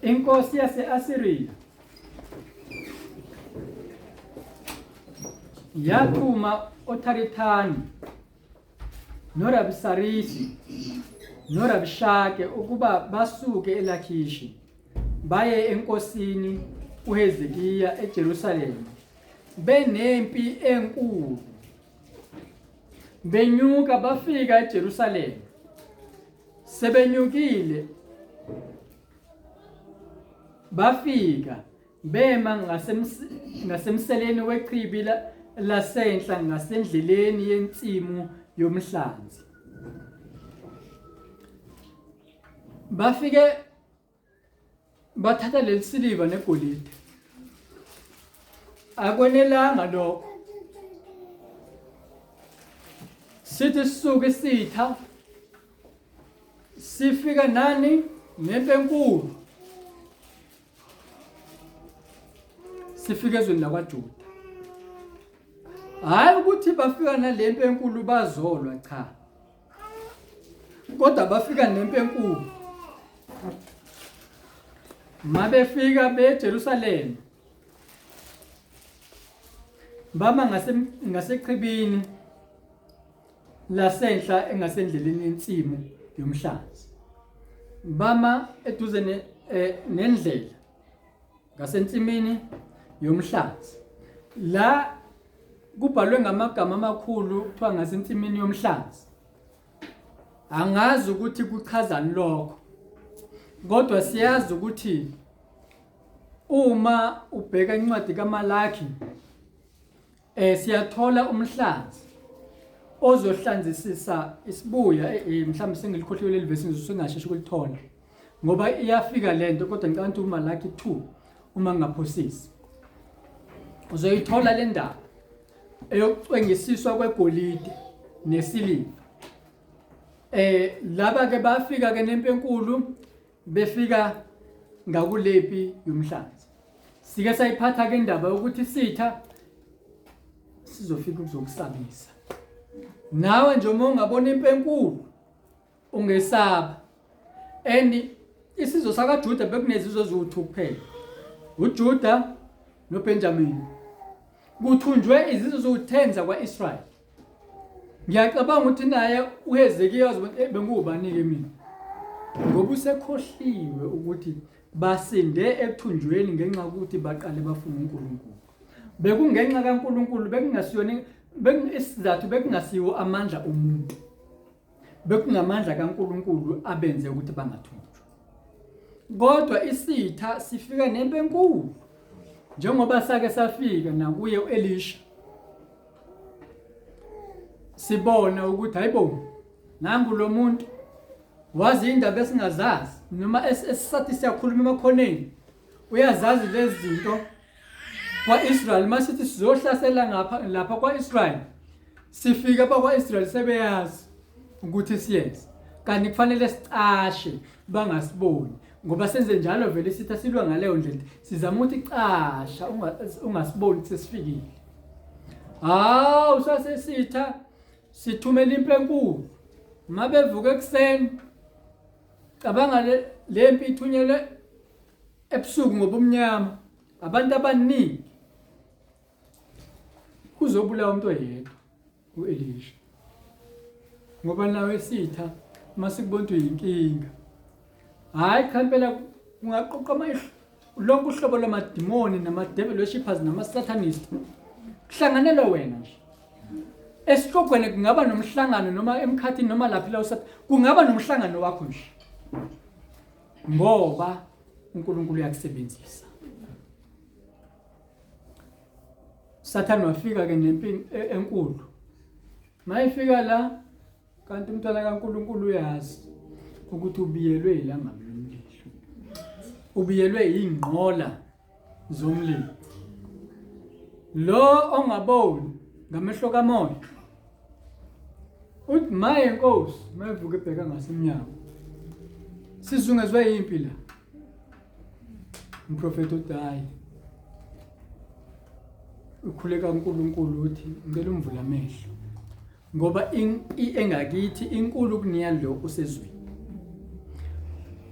Inkosi yase-Asiriya yathuma oTharithani noRabisarisi noRabishake ukuba basuke eLakhishi baye enkosini uHezekiya eJerusalema benempi enkulu. Benyuka bafika eJerusalema. Sebenyukile bafika Bema ngasemseleni wechibi lasenhla ngasendleleni yensimu yomhlanzi. Bafike bathatha leli siliva negolide. Akwenelanga lokho. Sithi sisuke isitha sifika nani nempi enkulu. Sifika ezweni lakwaJuda. Hayi ukuthi bafika nalempi enkulu bazolwa cha. Kodwa bafika nempi enkulu. Mabefika beJerusalema bama ngasechibini lasenhla engasendleleni yensimu yomhlanzi. Bama eduze eh, nendlela ngasensimini yomhlanzi. La kubhalwe ngamagama amakhulu kuthiwa ngasensimini yomhlanzi. Angazi ukuthi kuchazani lokho. Kodwa siyazi ukuthi uma ubheka incwadi kaMalaki Eh siyathola umhlanzi ozohlanzisisa isibuya eh, eh, mhlawumbe sengilikhohliwe leli vesi ngizosengasheshe ukulithola ngoba iyafika lento kodwa ngicabanga ukuthi uMalaki 2 uma ngingaphosisi uzoyithola le ndaba eyokucwengisiswa kwegolide nesiliva eh laba ke bafika ke nempi enkulu befika ngakulepi yomhlanzi sike sayiphatha ke indaba yokuthi sitha sizofika ukuzokusabisa nawe nje uma ungabona impi enkulu ungesaba and isizwe sakaJuda bekunezizwe eziwu-2 kuphela uJuda noBenjamin kuthunjwe izizwe eziwu-10 zakwa-Israyeli Ngiyacabanga ukuthi naye uHezekiya wazi eh, benguwubani-ke mina ngoba usekhohliwe ukuthi basinde ekuthunjweni ngenxa yokuthi baqale bafuna uNkulunkulu. Bekungenxa kaNkulunkulu bekungasiyona isizathu bekungasiwo amandla omuntu. Bekungamandla kaNkulunkulu abenze ukuthi bangathunjwa. Kodwa isitha sifika nempi enkulu njengoba sake safika nakuye uElisha. Sibona ukuthi hayibo nangu lo muntu wazi indaba esingazazi noma esisathi siyakhuluma emakhoneni uyazazi lezi zinto kwa-Israel masithi sizohlasela ngapha lapha kwa-Israel sifike bakwa-Israel sebeyazi ukuthi siyenze kanti kufanele sicashe bangasiboni ngoba senze njalo vele isitha silwa ngaleyo ndlela sizama ukuthi casha ungasiboni sesifikile hawu sasesitha sithumela impi enkulu mabevuka ekuseni cabanga le mpi ithunyelwe ebusuku ngobumnyama abantu abaningi kuzobulawa umuntu oyedwa uElisha ngoba nawe sitha uma sikubona ukuthi uyinkinga hhayi cha impela kungaqoqa lonke uhlobo lwamadimoni nama-devil worshippers nama-satanist kuhlanganelwe wena nje esihlogweni kungaba nomhlangano noma emkhathini noma laphi la usathi kungaba nomhlangano wakho nje ngoba uNkulunkulu uyakusebenzisa Sathane wafika ke nempi e, enkulu mayifika la kanti umntwana kaNkulunkulu uyazi ukuthi ubiyelwe ilangabi lomlilo ubiyelwe ingqola zomlilo lo ongaboni ngamehlo kamoya uthi maye nkosi mayevuka ebheka ngasemnyango sizungezwe yimpi la umprofeti uthi hayi ukhuleka uNkulunkulu uthi ngicela umvula amehlo ngoba impi engakithi inkulu kuneyalo osezweni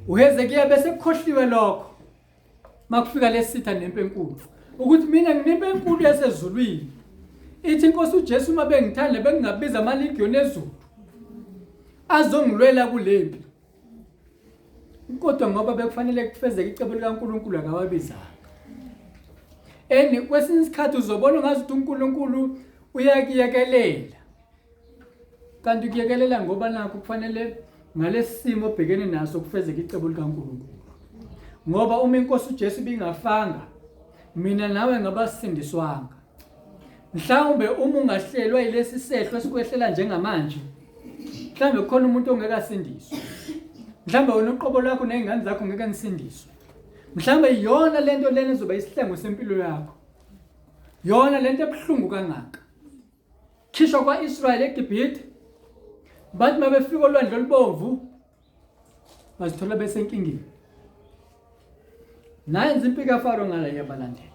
uHezekiya bese kukhohliwe lokho makufika lesitha nempi enkulu ukuthi mina nginempi enkulu yasezulwini ithi inkosi uJesu uma bengithanda bengingabiza amaligiyoni ezulu azongilwela kulempi kodwa ngoba bekufanele kufezeke icebo likaNkulunkulu akawabizanga and kwesinye isikhathi uzobona ngazi ukuthi uNkulunkulu uyakuyekelela kanti ukuyekelela ngoba nakho kufanele ngalesi simo obhekene naso kufezeke icebo likaNkulunkulu ngoba uma inkosi uJesu ibingafanga Mina nawe ngabasindiswanga. Mhlawumbe uma ungahlelwa yilesi sehlo esikwehlela njengamanje, mhlawumbe kukhona umuntu ongeke asindiswe. Mhlawumbe wena uqobo lwakho nezingane zakho ngeke nisindiswe. Mhlawumbe iyona lento lena ezoba isihlengo sempilo yakho. Yona lento ebuhlungu kangaka. Khishwa kwa-Israyeli eGibhithe. Bathi mabefika olwandle olubomvu bazithola besenkingeni. Nayenza impi kaFaro ngala yabalandela.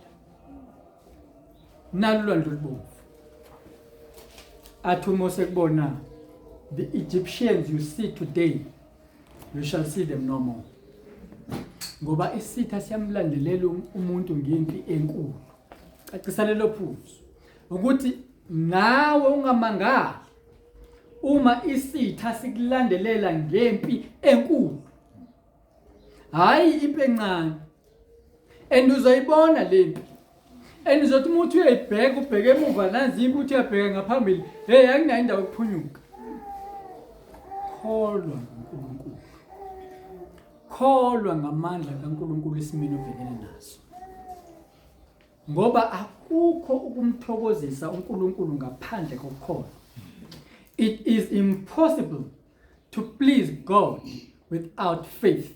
Nalu ulwandle olubomvu. Athi uMose kubona the Egyptians you see today you shall see them no more. Ngoba isitha siyamlandelela um-, umuntu ngempi enkulu. Cacisa lelo phuzu ukuthi nawe ungamangali uma isitha sikulandelela ngempi enkulu. Hayi impi encane. And uzoyibona lempi. And uzothi uma uthi uyayibheka ubheke emuva nanzi impi uthi uyabheka ngaphambili, hey anginayo indawo yokuphunyuka. Kholwa nguNkulunkulu. Kholwa ngamandla kaNkulunkulu esimeni obhekene naso. Ngoba akukho ukumthokozisa uNkulunkulu ngaphandle kokukholwa. It is impossible to please God without faith.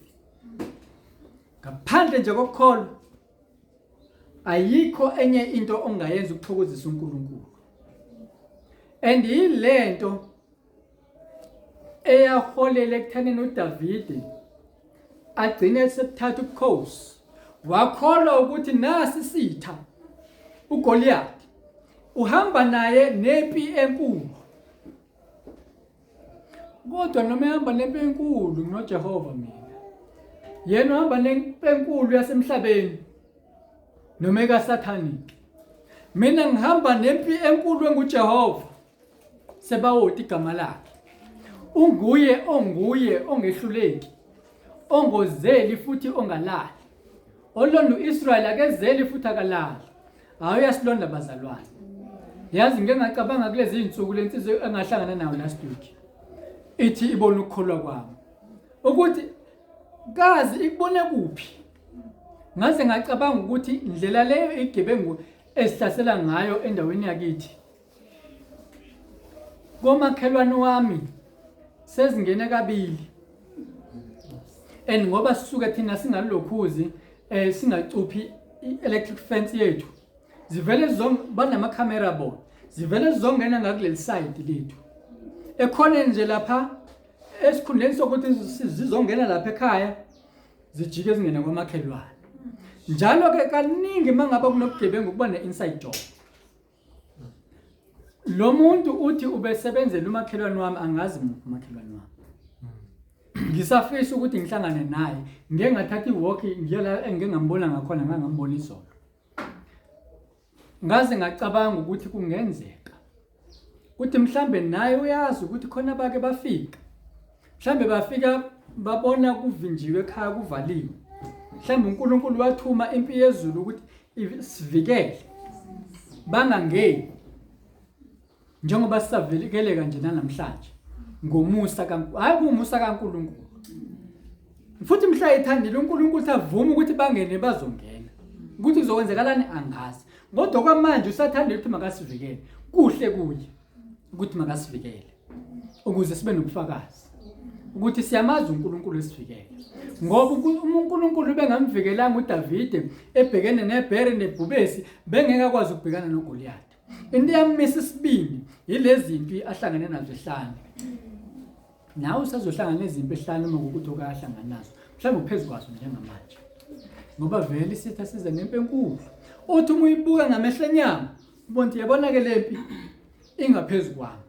Ngaphandle nje kokukholwa ayikho enye into ongayenza ukuthokozisa uNkulunkulu. And yilento eyaholela ekuthaneni uDavide agcine esebuthatha ubukhosi wakholwa ukuthi nasi isitha uGoliath uhamba naye nempi enkulu kodwa noma ehamba nempi enkulu nginoJehova mina yena uhamba nempi enkulu yasemhlabeni noma ekaSathane mina ngihamba nempi enkulu enguJehova Sebawoti igama lakhe. Unguye onguye ongehluleki, ongozeli futhi ongalali. Olonda uIsrael akezeli futhi akalali. Hayi uyasilonda bazalwane. Yazi ngike ngacabanga kulezi zinsuku lensizwa engahlangana nayo last week. Ithi ibona ukukholwa kwami. Ukuthi kazi ikubone kuphi? Ngaze ngacabanga ukuthi indlela leyo igebengu ezihlasela ngayo endaweni yakithi Komakhelwane wami sezingene kabili. And ngoba sisuke thina singalokhuzi eh singacuphi i-electric fence yethu. Zivele zong banama camera bona. Zivele zizongena ngakuleli side lethu. Ekhoneni nje lapha esikhundleni sokuthi zizongena lapha ekhaya zijike zingene kwamakhelwane. Njalo ke kaningi mangabe kunobugebengu kuba ne-inside job. Lo muntu uthi ubesebenzela umakhelwane wami angazi muphi umakhelwane wami. Ngisafisa ukuthi ngihlangane naye. Ngike ngathatha i-walk ngiye la engike ngambona ngakhona ngangambona izolo. Ngaze ngacabanga ukuthi kungenzeka ukuthi mhlambe naye uyazi ukuthi khona bake bafika. Mhlambe bafika babona kuvinjiwe ekhaya kuvaliwe. Mhlambe uNkulunkulu wathuma impi yezulu ukuthi sivikele bangangeni njengoba sisavikeleka nje nanamhlanje ngomusa hayi kumusa kaNkulunkulu futhi mhla ethandile uNkulunkulu uthi avume ukuthi bangene bazongena ukuthi kuzokwenzekalani angazi kodwa kwamanje usathandile ukuthi makasivikele kuhle kuye ukuthi makasivikele ukuze sibe nobufakazi ukuthi siyamazi uNkulunkulu esivikele ngoba uma uNkulunkulu bengamvikelanga uDavide ebhekene nebhere nebhubesi bengeke akwazi ukubhekana noGoliath into eyamisa isibindi yilezi mpi ahlangene nazo ehlane nawe usazohlangana nezimpi ehlane uma kukuthi okahlangana nazo mhlawumbe uphezu kwazo njengamanje ngoba vele isitha size nempi enkulu uthi uma uyibuka ngamehlo enyama ubona ukuthi yabona-ke le mpi ingaphezu kwami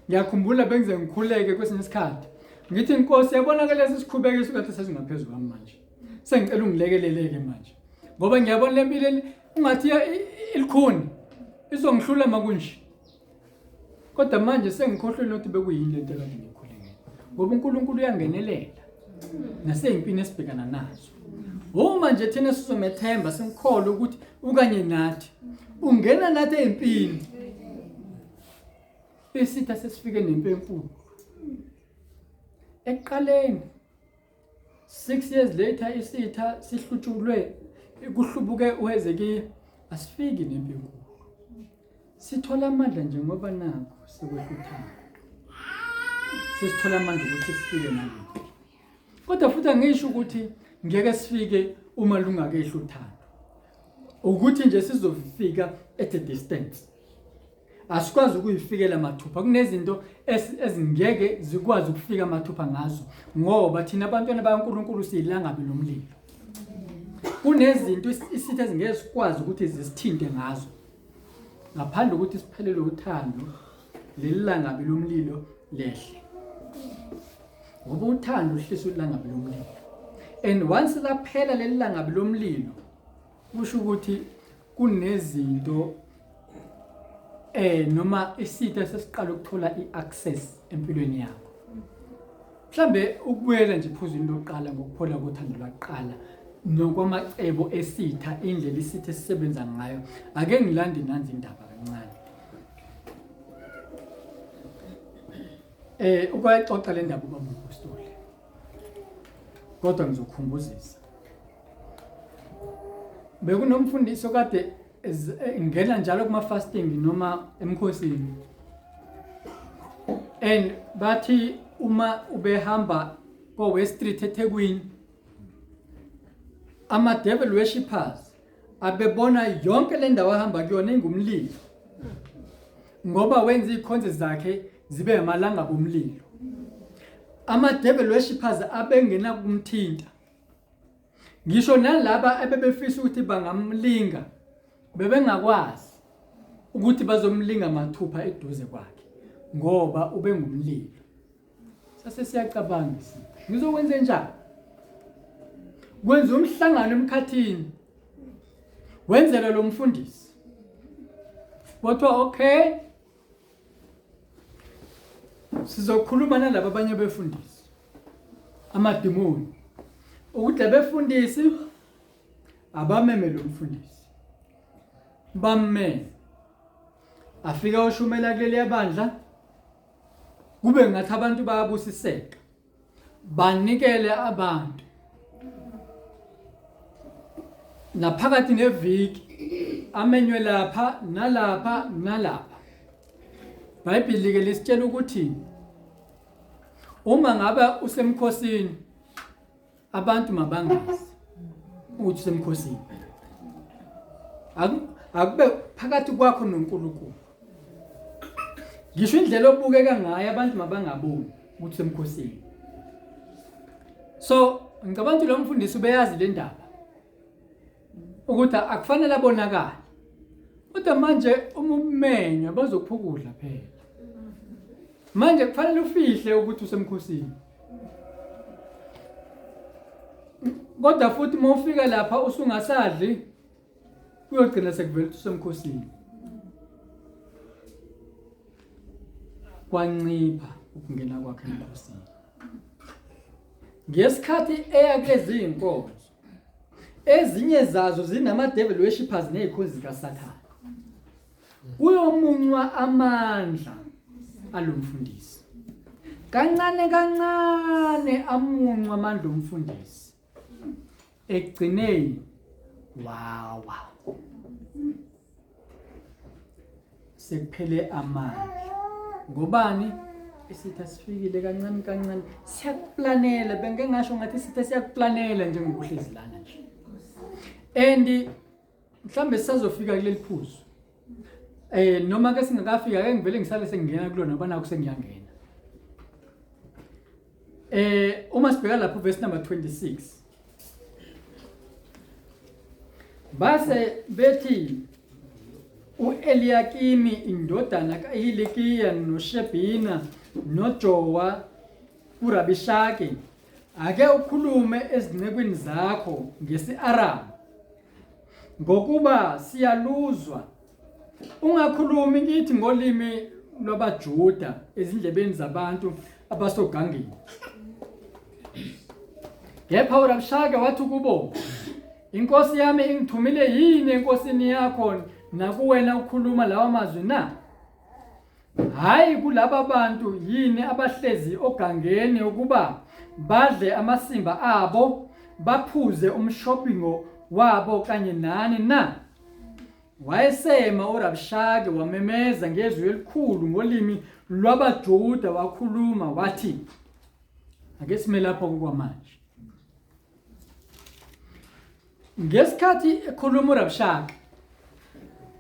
ngiyakhumbula bengize ngikhuleke kwesinye isikhathi ngithi inkosi yabona ke lesi sikhubeke sukathi sesingaphezu kwami manje sengicela ungilekeleleke manje ngoba ngiyabona le mpilo ungathi ilikhuni izongihlula makunje kodwa manje sengikhohlwe nokuthi bekuyini lento ekade ngikhulekela ngoba uNkulunkulu uyangenelela nasey'mpini esibhekana nazo uma nje thina sizomethemba simkholwe ukuthi ukanye nathi ungena nathi ey'mpini isitha sesifike nempi enkulu ekuqaleni 6 years later isitha sihlutshulwe kuhlubuke uHezekiya, asifiki nempi enkulu. Sithola amandla nje ngoba nakho sekwehla uthando. Sesithola amandla ukuthi sifike nalento. Kodwa futhi angisho ukuthi ngeke sifike uma lungakehli uthando. Ukuthi nje sizofika at a distance. Asikwazi ukuyifikela mathupha. Kunezinto ezingeke zikwazi ukufika mathupha ngazo ngoba thina abantwana bakaNkulunkulu siyilangabi lomlilo. Kunezinto isitha ezingeke sikwazi ukuthi zisithinte ngazo. Ngaphandle ukuthi siphelelwe uthando leli langabi lomlilo lehle. Ngoba uthando luhlisa ilangabi lomlilo. And once laphela leli langabi lomlilo kusho ukuthi kunezinto noma isitha sesiqala ukuthola i-access empilweni yakho. Mhlambe ukubuyela nje iphuzwini lokuqala ngokuphola kothando lwaqala nokwamacebo esitha indlela isitha esisebenza ngayo ake ngilande nanzi indaba kancane. Ukwayixoxa le ndaba ubaba umpostoli. Kodwa ngizokhumbuzisa. Bekunomfundisi okade ngena njalo kuma fasting noma emkhosini. And bathi uma ubehamba ko West Street eThekwini ama devil worshippers abebona yonke le ndawo ahamba kuyona ingumlilo ngoba wenza izikhonzi zakhe zibe amalanga bomlilo. Ama devil worshippers abengena kumthinta. Ngisho nalaba ebebefisa ukuthi bangamlinga bebengakwazi ukuthi bazomlinga mathupha eduze kwakhe ngoba ubengumlilo. Sase siyacabanga isitha. Ngizokwenza njani? Kwenza umhlangano emkhathini. Wenzela lo mfundisi. Kwathiwa okay. Sizokhuluma nalaba abanye befundisi. Amadimoni. Ukuthi labefundisi abameme lo mfundisi. Bammeme. Afika oshumela kuleliya bandla kube ngathi abantu bayabusiseka. Banikele abantu. Naphakathi neviki amenywe lapha nalapha nalapha. IBhayibheli ke lisitshela ukuthi uma ngabe usemkhosini abantu mabangazi ukuthi usemkhosini. Akube phakathi kwakho noNkulunkulu. Ngisho indlela obukeka ngayo abantu mabangaboni ukuthi usemkhosini. So ngicabanga ukuthi lo mfundisi ubeyazi le ndaba ukuthi akufanele abonakale. Kodwa manje uma umenywa bazokupha ukudla phela. Manje kufanele ufihle ukuthi usemkhosini. Kodwa futhi uma ufika lapha usungasadli kuyogcina sekuvela ukuthi usemkhosini. Kwancipha ukungena kwakhe emkhosini. Ngesikhathi eya kulezi zinkonzo ezinye zazo zinama devil worshippers nezikhonzi zikaSathane. Kuyomuncwa amandla alomfundisi. Kancane kancane amuncwa amandla omfundisi. Ekugcineni wawa. Sekuphele amandla. Ngobani? Isitha sifikile kancane kancane siyakuplanela bengike ngasho ngathi isitha siyakuplanela njengokuhlezi lana nje. And mhlambe sisazofika kuleli phuzu. Noma ke singakafika ke ngivele ngisale sengingena kulona ngoba nakho sengiyangena. Uma sibheka lapho verse number 26. Base bethi uEliyakimi indodana kaHilikiya noShebhina noJowa kuRabishake ake ukhulume ezincekwini zakho ngesi-Aramu ngokuba siyaluzwa ungakhulumi kithi ngolimi lwabaJuda ezindlebeni zabantu abasogangeni. Kepha uRabishake wathi kubo, inkosi yami ingithumile yini enkosini yakho nakuwena ukhuluma lawa mazwi na? Hhayi kulaba bantu yini abahlezi ogangeni ukuba badle amasimba abo baphuze umshopingo wabo kanye nani na? Wayesema uRabshake wamemeza ngezwi elikhulu ngolimi lwabaJuda wakhuluma wathi, ake sime lapho kwamanje. Ngesikhathi ekhuluma uRabshake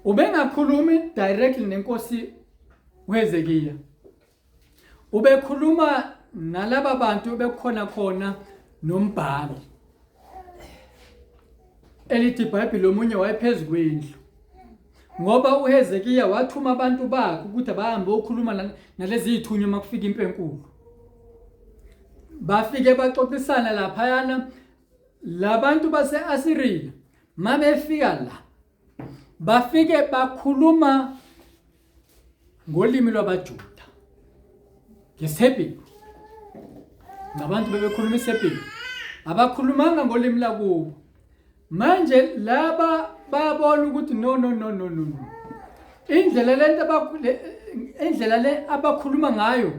ubengakhulumi directly nenkosi uHezekiya. Ubekhuluma nalaba bantu bekukhona khona nombhali. Elithi iBhayibheli omunye wayephezu kwendlu. Ngoba uHezekiya wathuma abantu bakhe ukuthi abahambe okhuluma nalezi zithunywa uma kufika impi enkulu. Bafike baxoxisana laphayana labantu base-Asiriya mabefika la bafike bakhuluma ngolimi lwabaJuda ngesiHebheru. Ngabantu bebekhuluma isiHebheru, abakhulumanga ngolimi lakubo. Manje laba bayabona ukuthi no no no no no no, indlela lento indlela le abakhuluma ngayo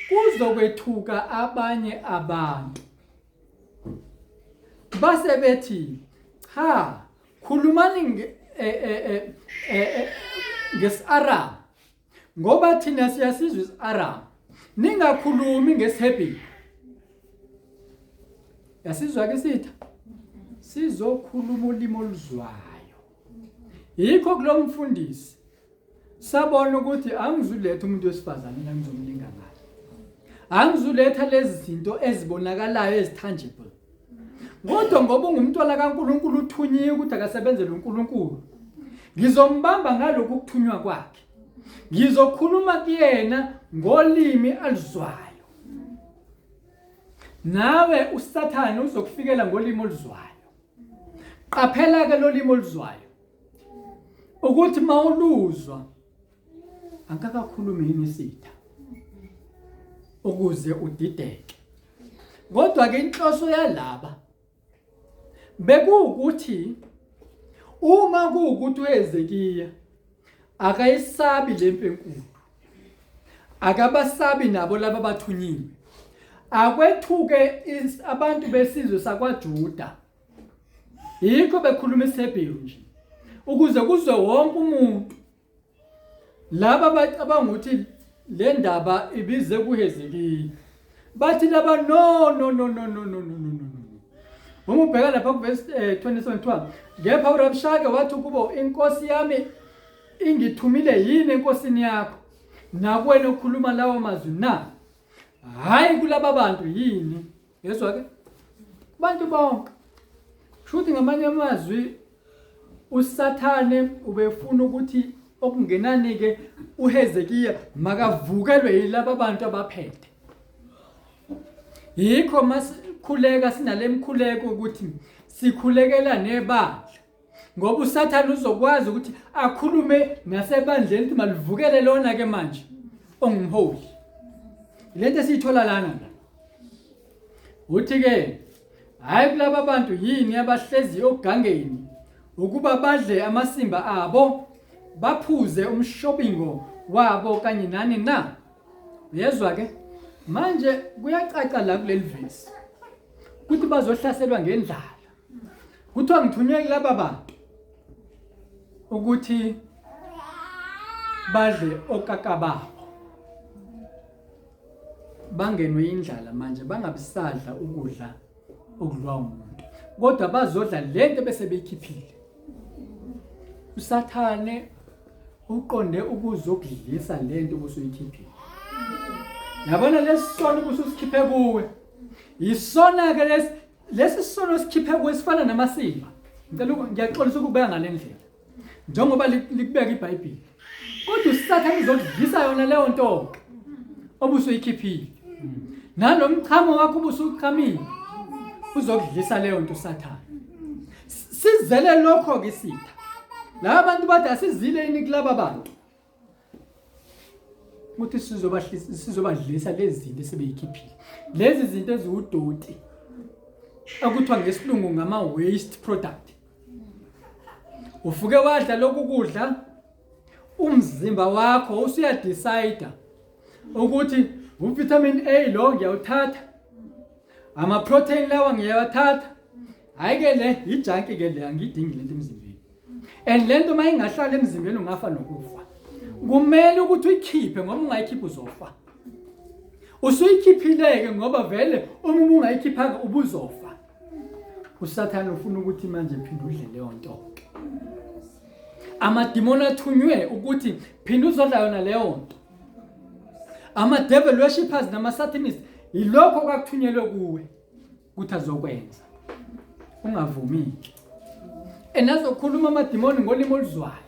kuzokwethuka abanye abantu. Base bethi cha, khulumani e, e, e, ngesi-Aram ngoba thina siyasizwa isi-Aram, ningakhulumi ngesiHebheru. Yasizwa ke sitha sizokhuluma ulimi oluzwayo. Yikho kulo mfundisi sabona ukuthi angizuletha umuntu wesifazane la ngizomlinga ngayo, angizuletha lezi zinto ezibonakalayo ezi-tangible, kodwa ngoba ungumntwana kaNkulunkulu uthunyiwe ukuthi akasebenzele uNkulunkulu, ngizombamba ngalokhu kuthunywa kwakhe, ngizokhuluma kuyena ngolimi aluzwayo. Nawe uSathane uzokufikela ngolimi oluzwayo. Qaphela ke lolimi oluzwayo ukuthi mawuluzwa akakakhulumi yini isitha ukuze udideke. Kodwa ke inhloso yalaba bekuwukuthi uma kuwukuthi uHezekiya akayisabi lempi enkulu, akabasabi nabo laba bathunyiwe, akwethuke abantu besizwe sakwaJuda. Yikho bekhuluma isiHebheru nje ukuze kuzwe wonke umuntu. Laba bacabanga ukuthi le ndaba ibize kuHezekiya, bathi laba no no no no no no no no no. Uma ubheka lapha kuvesi 27 kuthiwa kepha uRabshake wathi kubo, inkosi yami ingithumile yini enkosini yakho nakuwena ukhuluma lawo mazwi na? Hhayi kulaba bantu yini? Yezwa ke bantu bonke. Shuthi ngamanye amazwi uSathane ubefuna ukuthi okungenani ke uHezekiya makavukelwe yilaba bantu abaphethe. Yikho masikhuleka sinale mkhuleko ukuthi sikhulekela nebandla, ngoba uSathane uzokwazi ukuthi akhulume nasebandleni ukuthi malivukele lona ke manje ongumholi. Lento esiyithola lana la uthi ke hayi kulaba bantu yini abahlezi ogangeni ukuba badle amasimba abo baphuze umshobingo wabo kanye nani na? Uyezwa ke manje kuyacaca la kuleli vesi ukuthi bazohlaselwa ngendlala. Kuthiwa ngithunywe kulaba bantu ukuthi badle okaka babo, bangenwe indlala manje, bangabisadla ukudla okudliwa umuntu, kodwa bazodla lento bese beyikhiphile. USathane uqonde ukuzokudlisa lento obusuyikhiphile. Yabona lesisono ubususikhiphe kuwe, yisona ke lesi lesi sono sikhiphe kuwe sifana namasimba. Ngicela ngiyaxolisa ukubeka ngale ndlela njengoba likubeka iBhayibheli, kodwa uSathane uzokudlisa yona leyo nto obusuyikhiphile, nalo mchamo wakho ubusuchamile uzokudlisa leyo nto uSathane. Sizele lokho ke isitha. Laba bantu bathi asizile yini kulaba bantu ukuthi sizobadlisa lezi zinto esebeyikhiphile, lezi zinto eziwudoti okuthiwa ngesilungu ngama-waste product. Ufuke wadla lokhu kudla, umzimba wakho usuyadecide ukuthi uvitamin A lo ngiyawuthatha, ama-protein lawa ngiyawathatha. Hayi ke le ijanki ke le angiyidingi lento emzimbeni. And lento uma ingahlala emzimbeni ungafa nokufa. Kumele ukuthi uyikhiphe ngoba ungayikhipha uzofa. Usuyikhiphileke ngoba vele uma ubungayikhiphanga ubuzofa. USathane ufuna ukuthi manje phinde udle leyo nto ke. Amadimoni athunywe ukuthi phinde uzodla yona leyo nto. Ama-devil worshippers nama-satanists yilokho kwakuthunyelwe kuwe ukuthi azokwenza. Ungavumi-ke. And azokhuluma amadimoni ngolimi oluzwayo.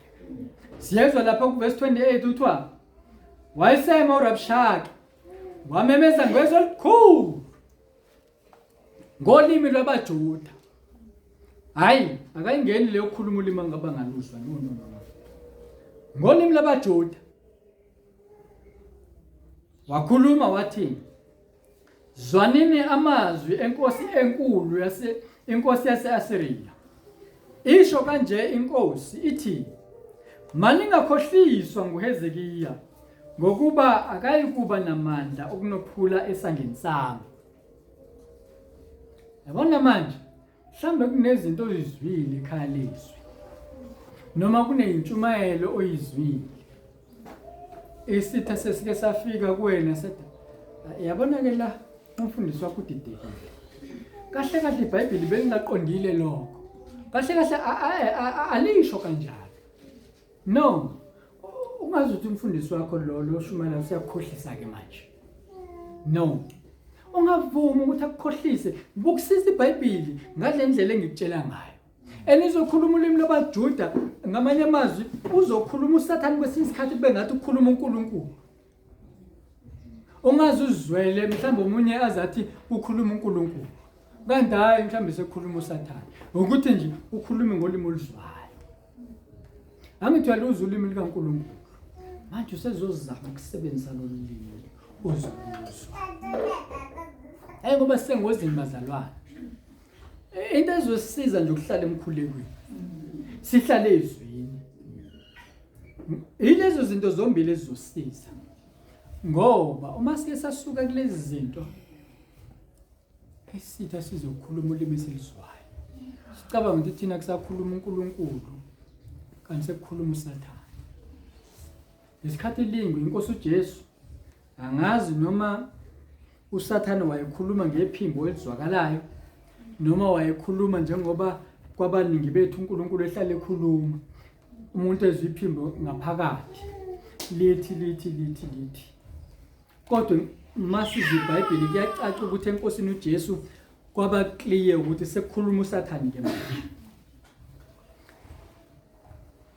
Siyezwa lapha kuvesi 28 kuthiwa wayesema uRabshake wamemeza ngezwi elikhulu ngolimi lwabaJuda. Hayi, akayingeni leyo khuluma ulimi angaba ngaluzwa. No, no, no. Ngolimi lwabaJuda wakhuluma wathi Zwanini amazwi enkosi enkulu yase inkosi yase-Asiriya. Isho kanje inkosi ithi, Maningakhohliswa nguHezekiya, ngokuba akayikuba namandla okunophula esandleni sami. Yabona manje, mhlawumbe kunezinto oyizwile ekhaya lezwi noma kuneyintshumayelo oyizwile isitha sesike safika kuwena sethi yabona ke la umfundisi wakho udidekile kahle kahle iBhayibheli belingaqondile lokho kahle kahle alisho kanjalo no ungazi ukuthi umfundisi wakho lo lo shumayela usiyakukhohlisa ke manje no ungavumi ukuthi akukhohlise bukusisa iBhayibheli ngale ndlela engikutshela ngayo and izokhuluma ulimi lwabaJuda ngamanye amazwi uzokhuluma uSathane kwesinye isikhathi kube ngathi ukhuluma uNkulunkulu ungaze uzwele mhlawumbe omunye azathi ukhuluma uNkulunkulu kanti hayi mhlawumbe sekukhuluma uSathane ukuthi nje ukhulume ngolimi oluzwayo Angithi uyaluzwa ulimi likaNkulunkulu. Manje usezozama ukusebenzisa lolu limi ozoluzwa. Hayi ngoba sisengozini bazalwane. Into ezosiza nje ukuhlala emkhulekweni. Sihlale ezwini. Yilezo zinto zombili ezizosiza. Ngoba uma sike sasuka kulezi zinto Isitha sizokhuluma ulimi esilizwayo. Sicabanga ukuthi thina kusakhuluma uNkulunkulu kanti sekukhuluma uSathane. Ngesikhathi elingwa inkosi uJesu angazi noma uSathane wayekhuluma ngephimbo elizwakalayo noma wayekhuluma njengoba kwabaningi bethu uNkulunkulu ehlale ekhuluma umuntu ezwa iphimbo ngaphakathi lithi lithi lithi lithi Kodwa masiza iBhayibheli kuyacaca ukuthi enkosini uJesu kwaba clear ukuthi sekukhuluma uSathane ke manje.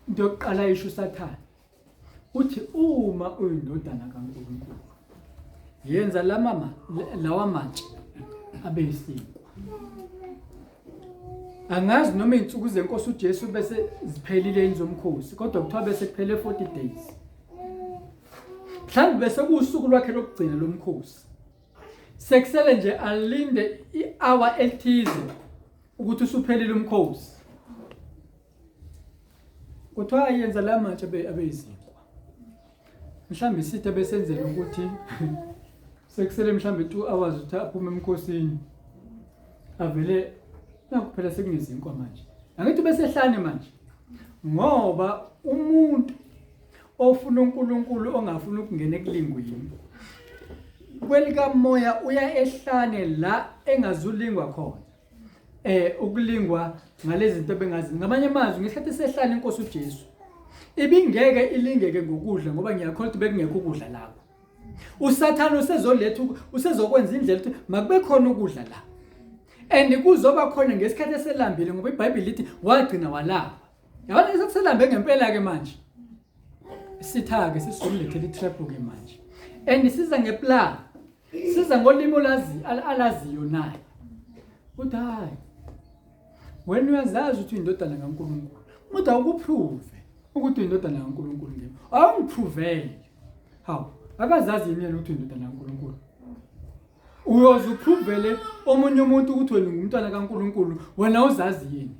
Into yokuqala isho uSathane uthi uma uyindodana kaNkulunkulu yenza lamama lawa matshe abe isinkwa. Angazi noma izinsuku zenkosi uJesu bese ziphelile inzomkhosi kodwa kuthiwa bese kuphele 40 days. Mhlawumbe bese kuwusuku lwakhe lokugcina lomkhosi. Sekusele nje alinde i-hour elithize ukuthi usuphelile umkhosi. Kuthiwa yenza la matshe abe izinkwa. Mhlawumbe isitha besenzela ukuthi sekusele mhlawumbe 2 hours ukuthi aphume emkhosini. Avele nakho phela sekunezinkwa manje. Angithi besehlane manje. Ngoba umuntu ofuna uNkulunkulu ongafuni ukungena ekulingweni kwelikamoya uya ehlane la engazulingwa khona eh ukulingwa ngalezi zinto bengazi ngamanye amazwi ngesikhathi sehlane inkosi uJesu ibingeke ilingeke ngokudla ngoba ngiyakholwa ukuthi bekungekho ukudla lapho uSathane usezoletha usezokwenza indlela ukuthi makube khona ukudla la and kuzoba khona ngesikhathi eselambile ngoba iBhayibheli lithi wagcina walamba Yabona sekuselambe ngempela ke manje. Sitha ke sisizomlethela itrap ke manje. And siza ngeplan. Siza ngolimi olazi alaziyo naye. Uthi hayi. Wena uyazazi ukuthi uyindodana kaNkulunkulu. Umuntu awukuprove ukuthi uyindodana kaNkulunkulu ngeke. Awungipruvele. Hawu, akazazi yini yena ukuthi uyindodana kaNkulunkulu? Uyoze upruvele omunye umuntu ukuthi wena ungumntwana kaNkulunkulu, wena uzazi yini?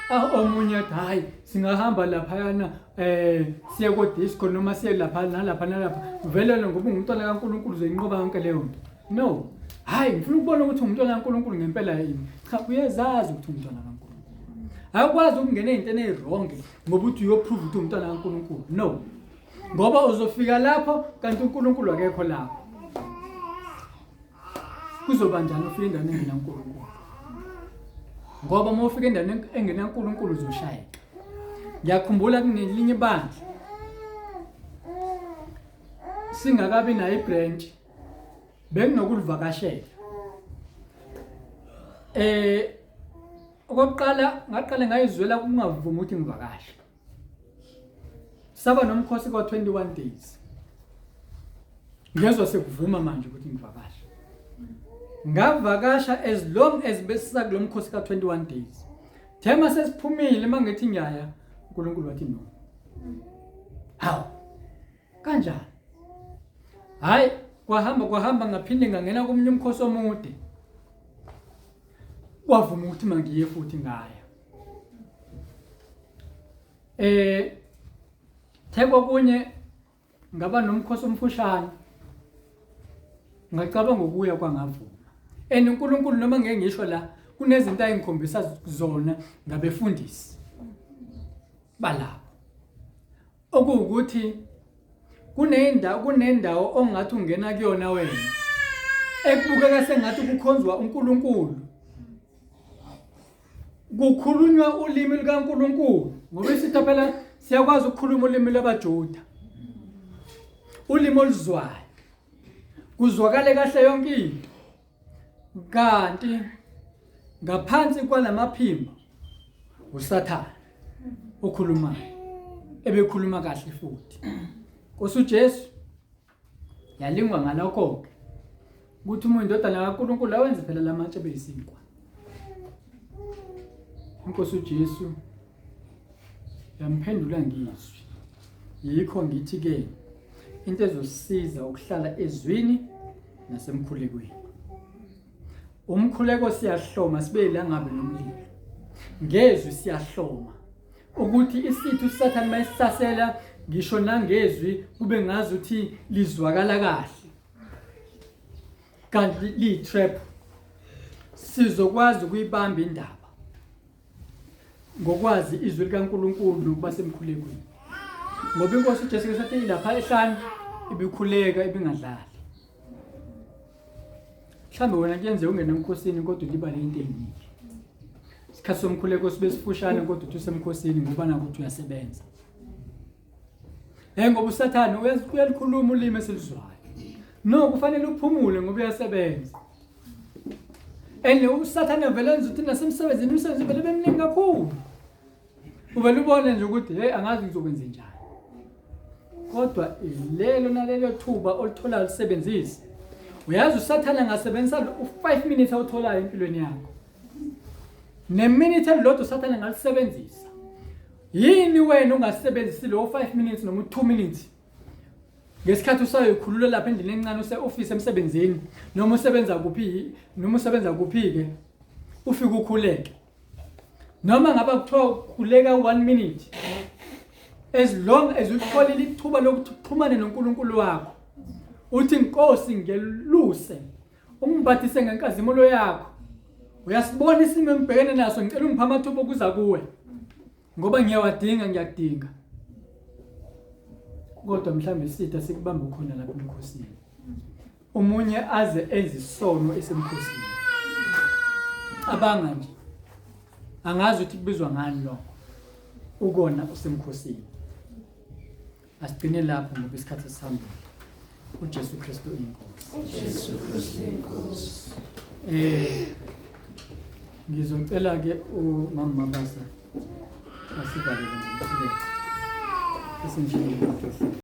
Ah, omunye athi hayi singahamba laphayana eh siye ko disco noma siye lapha nalapha nalapha vele ngoba ungumntwana kaNkulunkulu uzoyinqoba yonke leyo nto. No. Hayi, ngifuna ukubona ukuthi ungumntwana kaNkulunkulu ngempela yini. Cha, uyazazi ukuthi ungumntwana kaNkulunkulu. Awukwazi ukungena ey'ntweni ey'wrong ngoba uthi uyoprove ukuthi ungumntwana kaNkulunkulu. No. Ngoba uzofika lapho kanti uNkulunkulu akekho lapho. Kuzoba njani ufika endaweni engenaNkulunkulu? Ngoba uma ufika endaweni engenaNkulunkulu uzoshayeka. Ngiyakhumbula kunelinye ibandla singakabi nayo ibranch benginokulivakashela. Okokuqala ngaqale ngayizwela ukungavumi ukuthi ngivakashe. Saba nomkhosi kwa 21 days. Ngezwa sekuvuma manje ukuthi ngivakashe. Ngavakasha as long as besisa kulomkhosi ka 21 days. Thema sesiphumile mangithi ngiyaya uNkulunkulu wathi no. Hawu. Kanjani? Hayi kwahamba kwahamba ngaphinde ngangena komunye umkhosi omude. Kwavuma ukuthi mangiye futhi ngaya. Theko kunye ngaba nomkhosi omfushane. Ngacabanga ukuya kwangavuma. And uNkulunkulu noma ngeke ngisho la kunezinto ayingikhombisa zona ngabefundisi balapho. Okuwukuthi kunendawo kunendawo ongathi ungena kuyona wena ekubukeka sengathi kukhonzwa uNkulunkulu. Kukhulunywa ulimi lukaNkulunkulu ngoba isitha phela siyakwazi ukukhuluma ulimi lwabaJuda. Ulimi oluzwayo. Kuzwakale kahle yonke into. Kanti ngaphansi kwalamaphimbo uSathane okhulumayo ebekhuluma kahle futhi. Nkosi uJesu yalingwa ngalokho-ke ukuthi uma uyindodana kaNkulunkulu awenze phela lamatshe beyisinkwa. Inkosi uJesu yamphendula ngizwi. Yikho ngithi ke into ezosiza ukuhlala ezwini nasemkhulekweni. Umkhuleko siyahloma sibe ilangabi lomlilo. Ngezwi siyahloma ukuthi isitha uSathane mayisihlasela ngisho nangezwi kube ngazi ukuthi lizwakala kahle. Kanti liyi-trap. Sizokwazi ukuyibamba indaba ngokwazi izwi likaNkulunkulu nokuba semkhulekweni. Ngoba inkosi uJesu Kristu athi ilapha ehlane ibikhuleka ibingadlali. Mhlawumbe wena kuyenzeka ungene emkhosini kodwa ulibale into eningi. Isikhathi somkhuleko sibe sifushane kodwa uthi usemkhosini ngoba nakho uthi uyasebenza. Hey ngoba uSathane uyalikhuluma ulimi esiluzwayo. No kufanele uphumule ngoba uyasebenza. And uSathane vele enza ukuthi nasemsebenzini umsebenzi vele bemningi kakhulu. Uvele ubone nje ukuthi hey angazi ngizokwenza njani. Kodwa lelo nalelo thuba olitholayo lisebenzise. Uyazi uSathane angasebenzisa u5 minutes awutholayo empilweni yakho. Neminute elilodwa uSathane angalisebenzisa. Yini wena ungasebenzisi lo 5 minutes noma u2 minutes? Ngesikhathi usayokhulula lapha endlini encane use-office emsebenzini noma usebenza kuphi noma usebenza kuphi ke ufike ukhuleke. Noma ngaba kuthiwa ukhuleka 1 minute as long as utholile ithuba lokuthi uxhumane noNkulunkulu wakho uthi Nkosi ngeluse ungimbathise ngenkazimulo yakho uyasibona isimo engibhekene naso ngicela ungiphe amathuba okuza kuwe ngoba ngiyawadinga ngiyakudinga kodwa mhlawumbe isitha sikubamba ukhona lapha emkhosini omunye aze enze isono esemkhosini cabanga nje angazi ukuthi kubizwa ngani lokho ukona usemkhosini asigcine lapho ngoba isikhathi sihambile uJesu Kristu inkosi uJesu Kristu inkosi ngizocela ke umama Mabasa asivalele ngomkhuleko esenjini.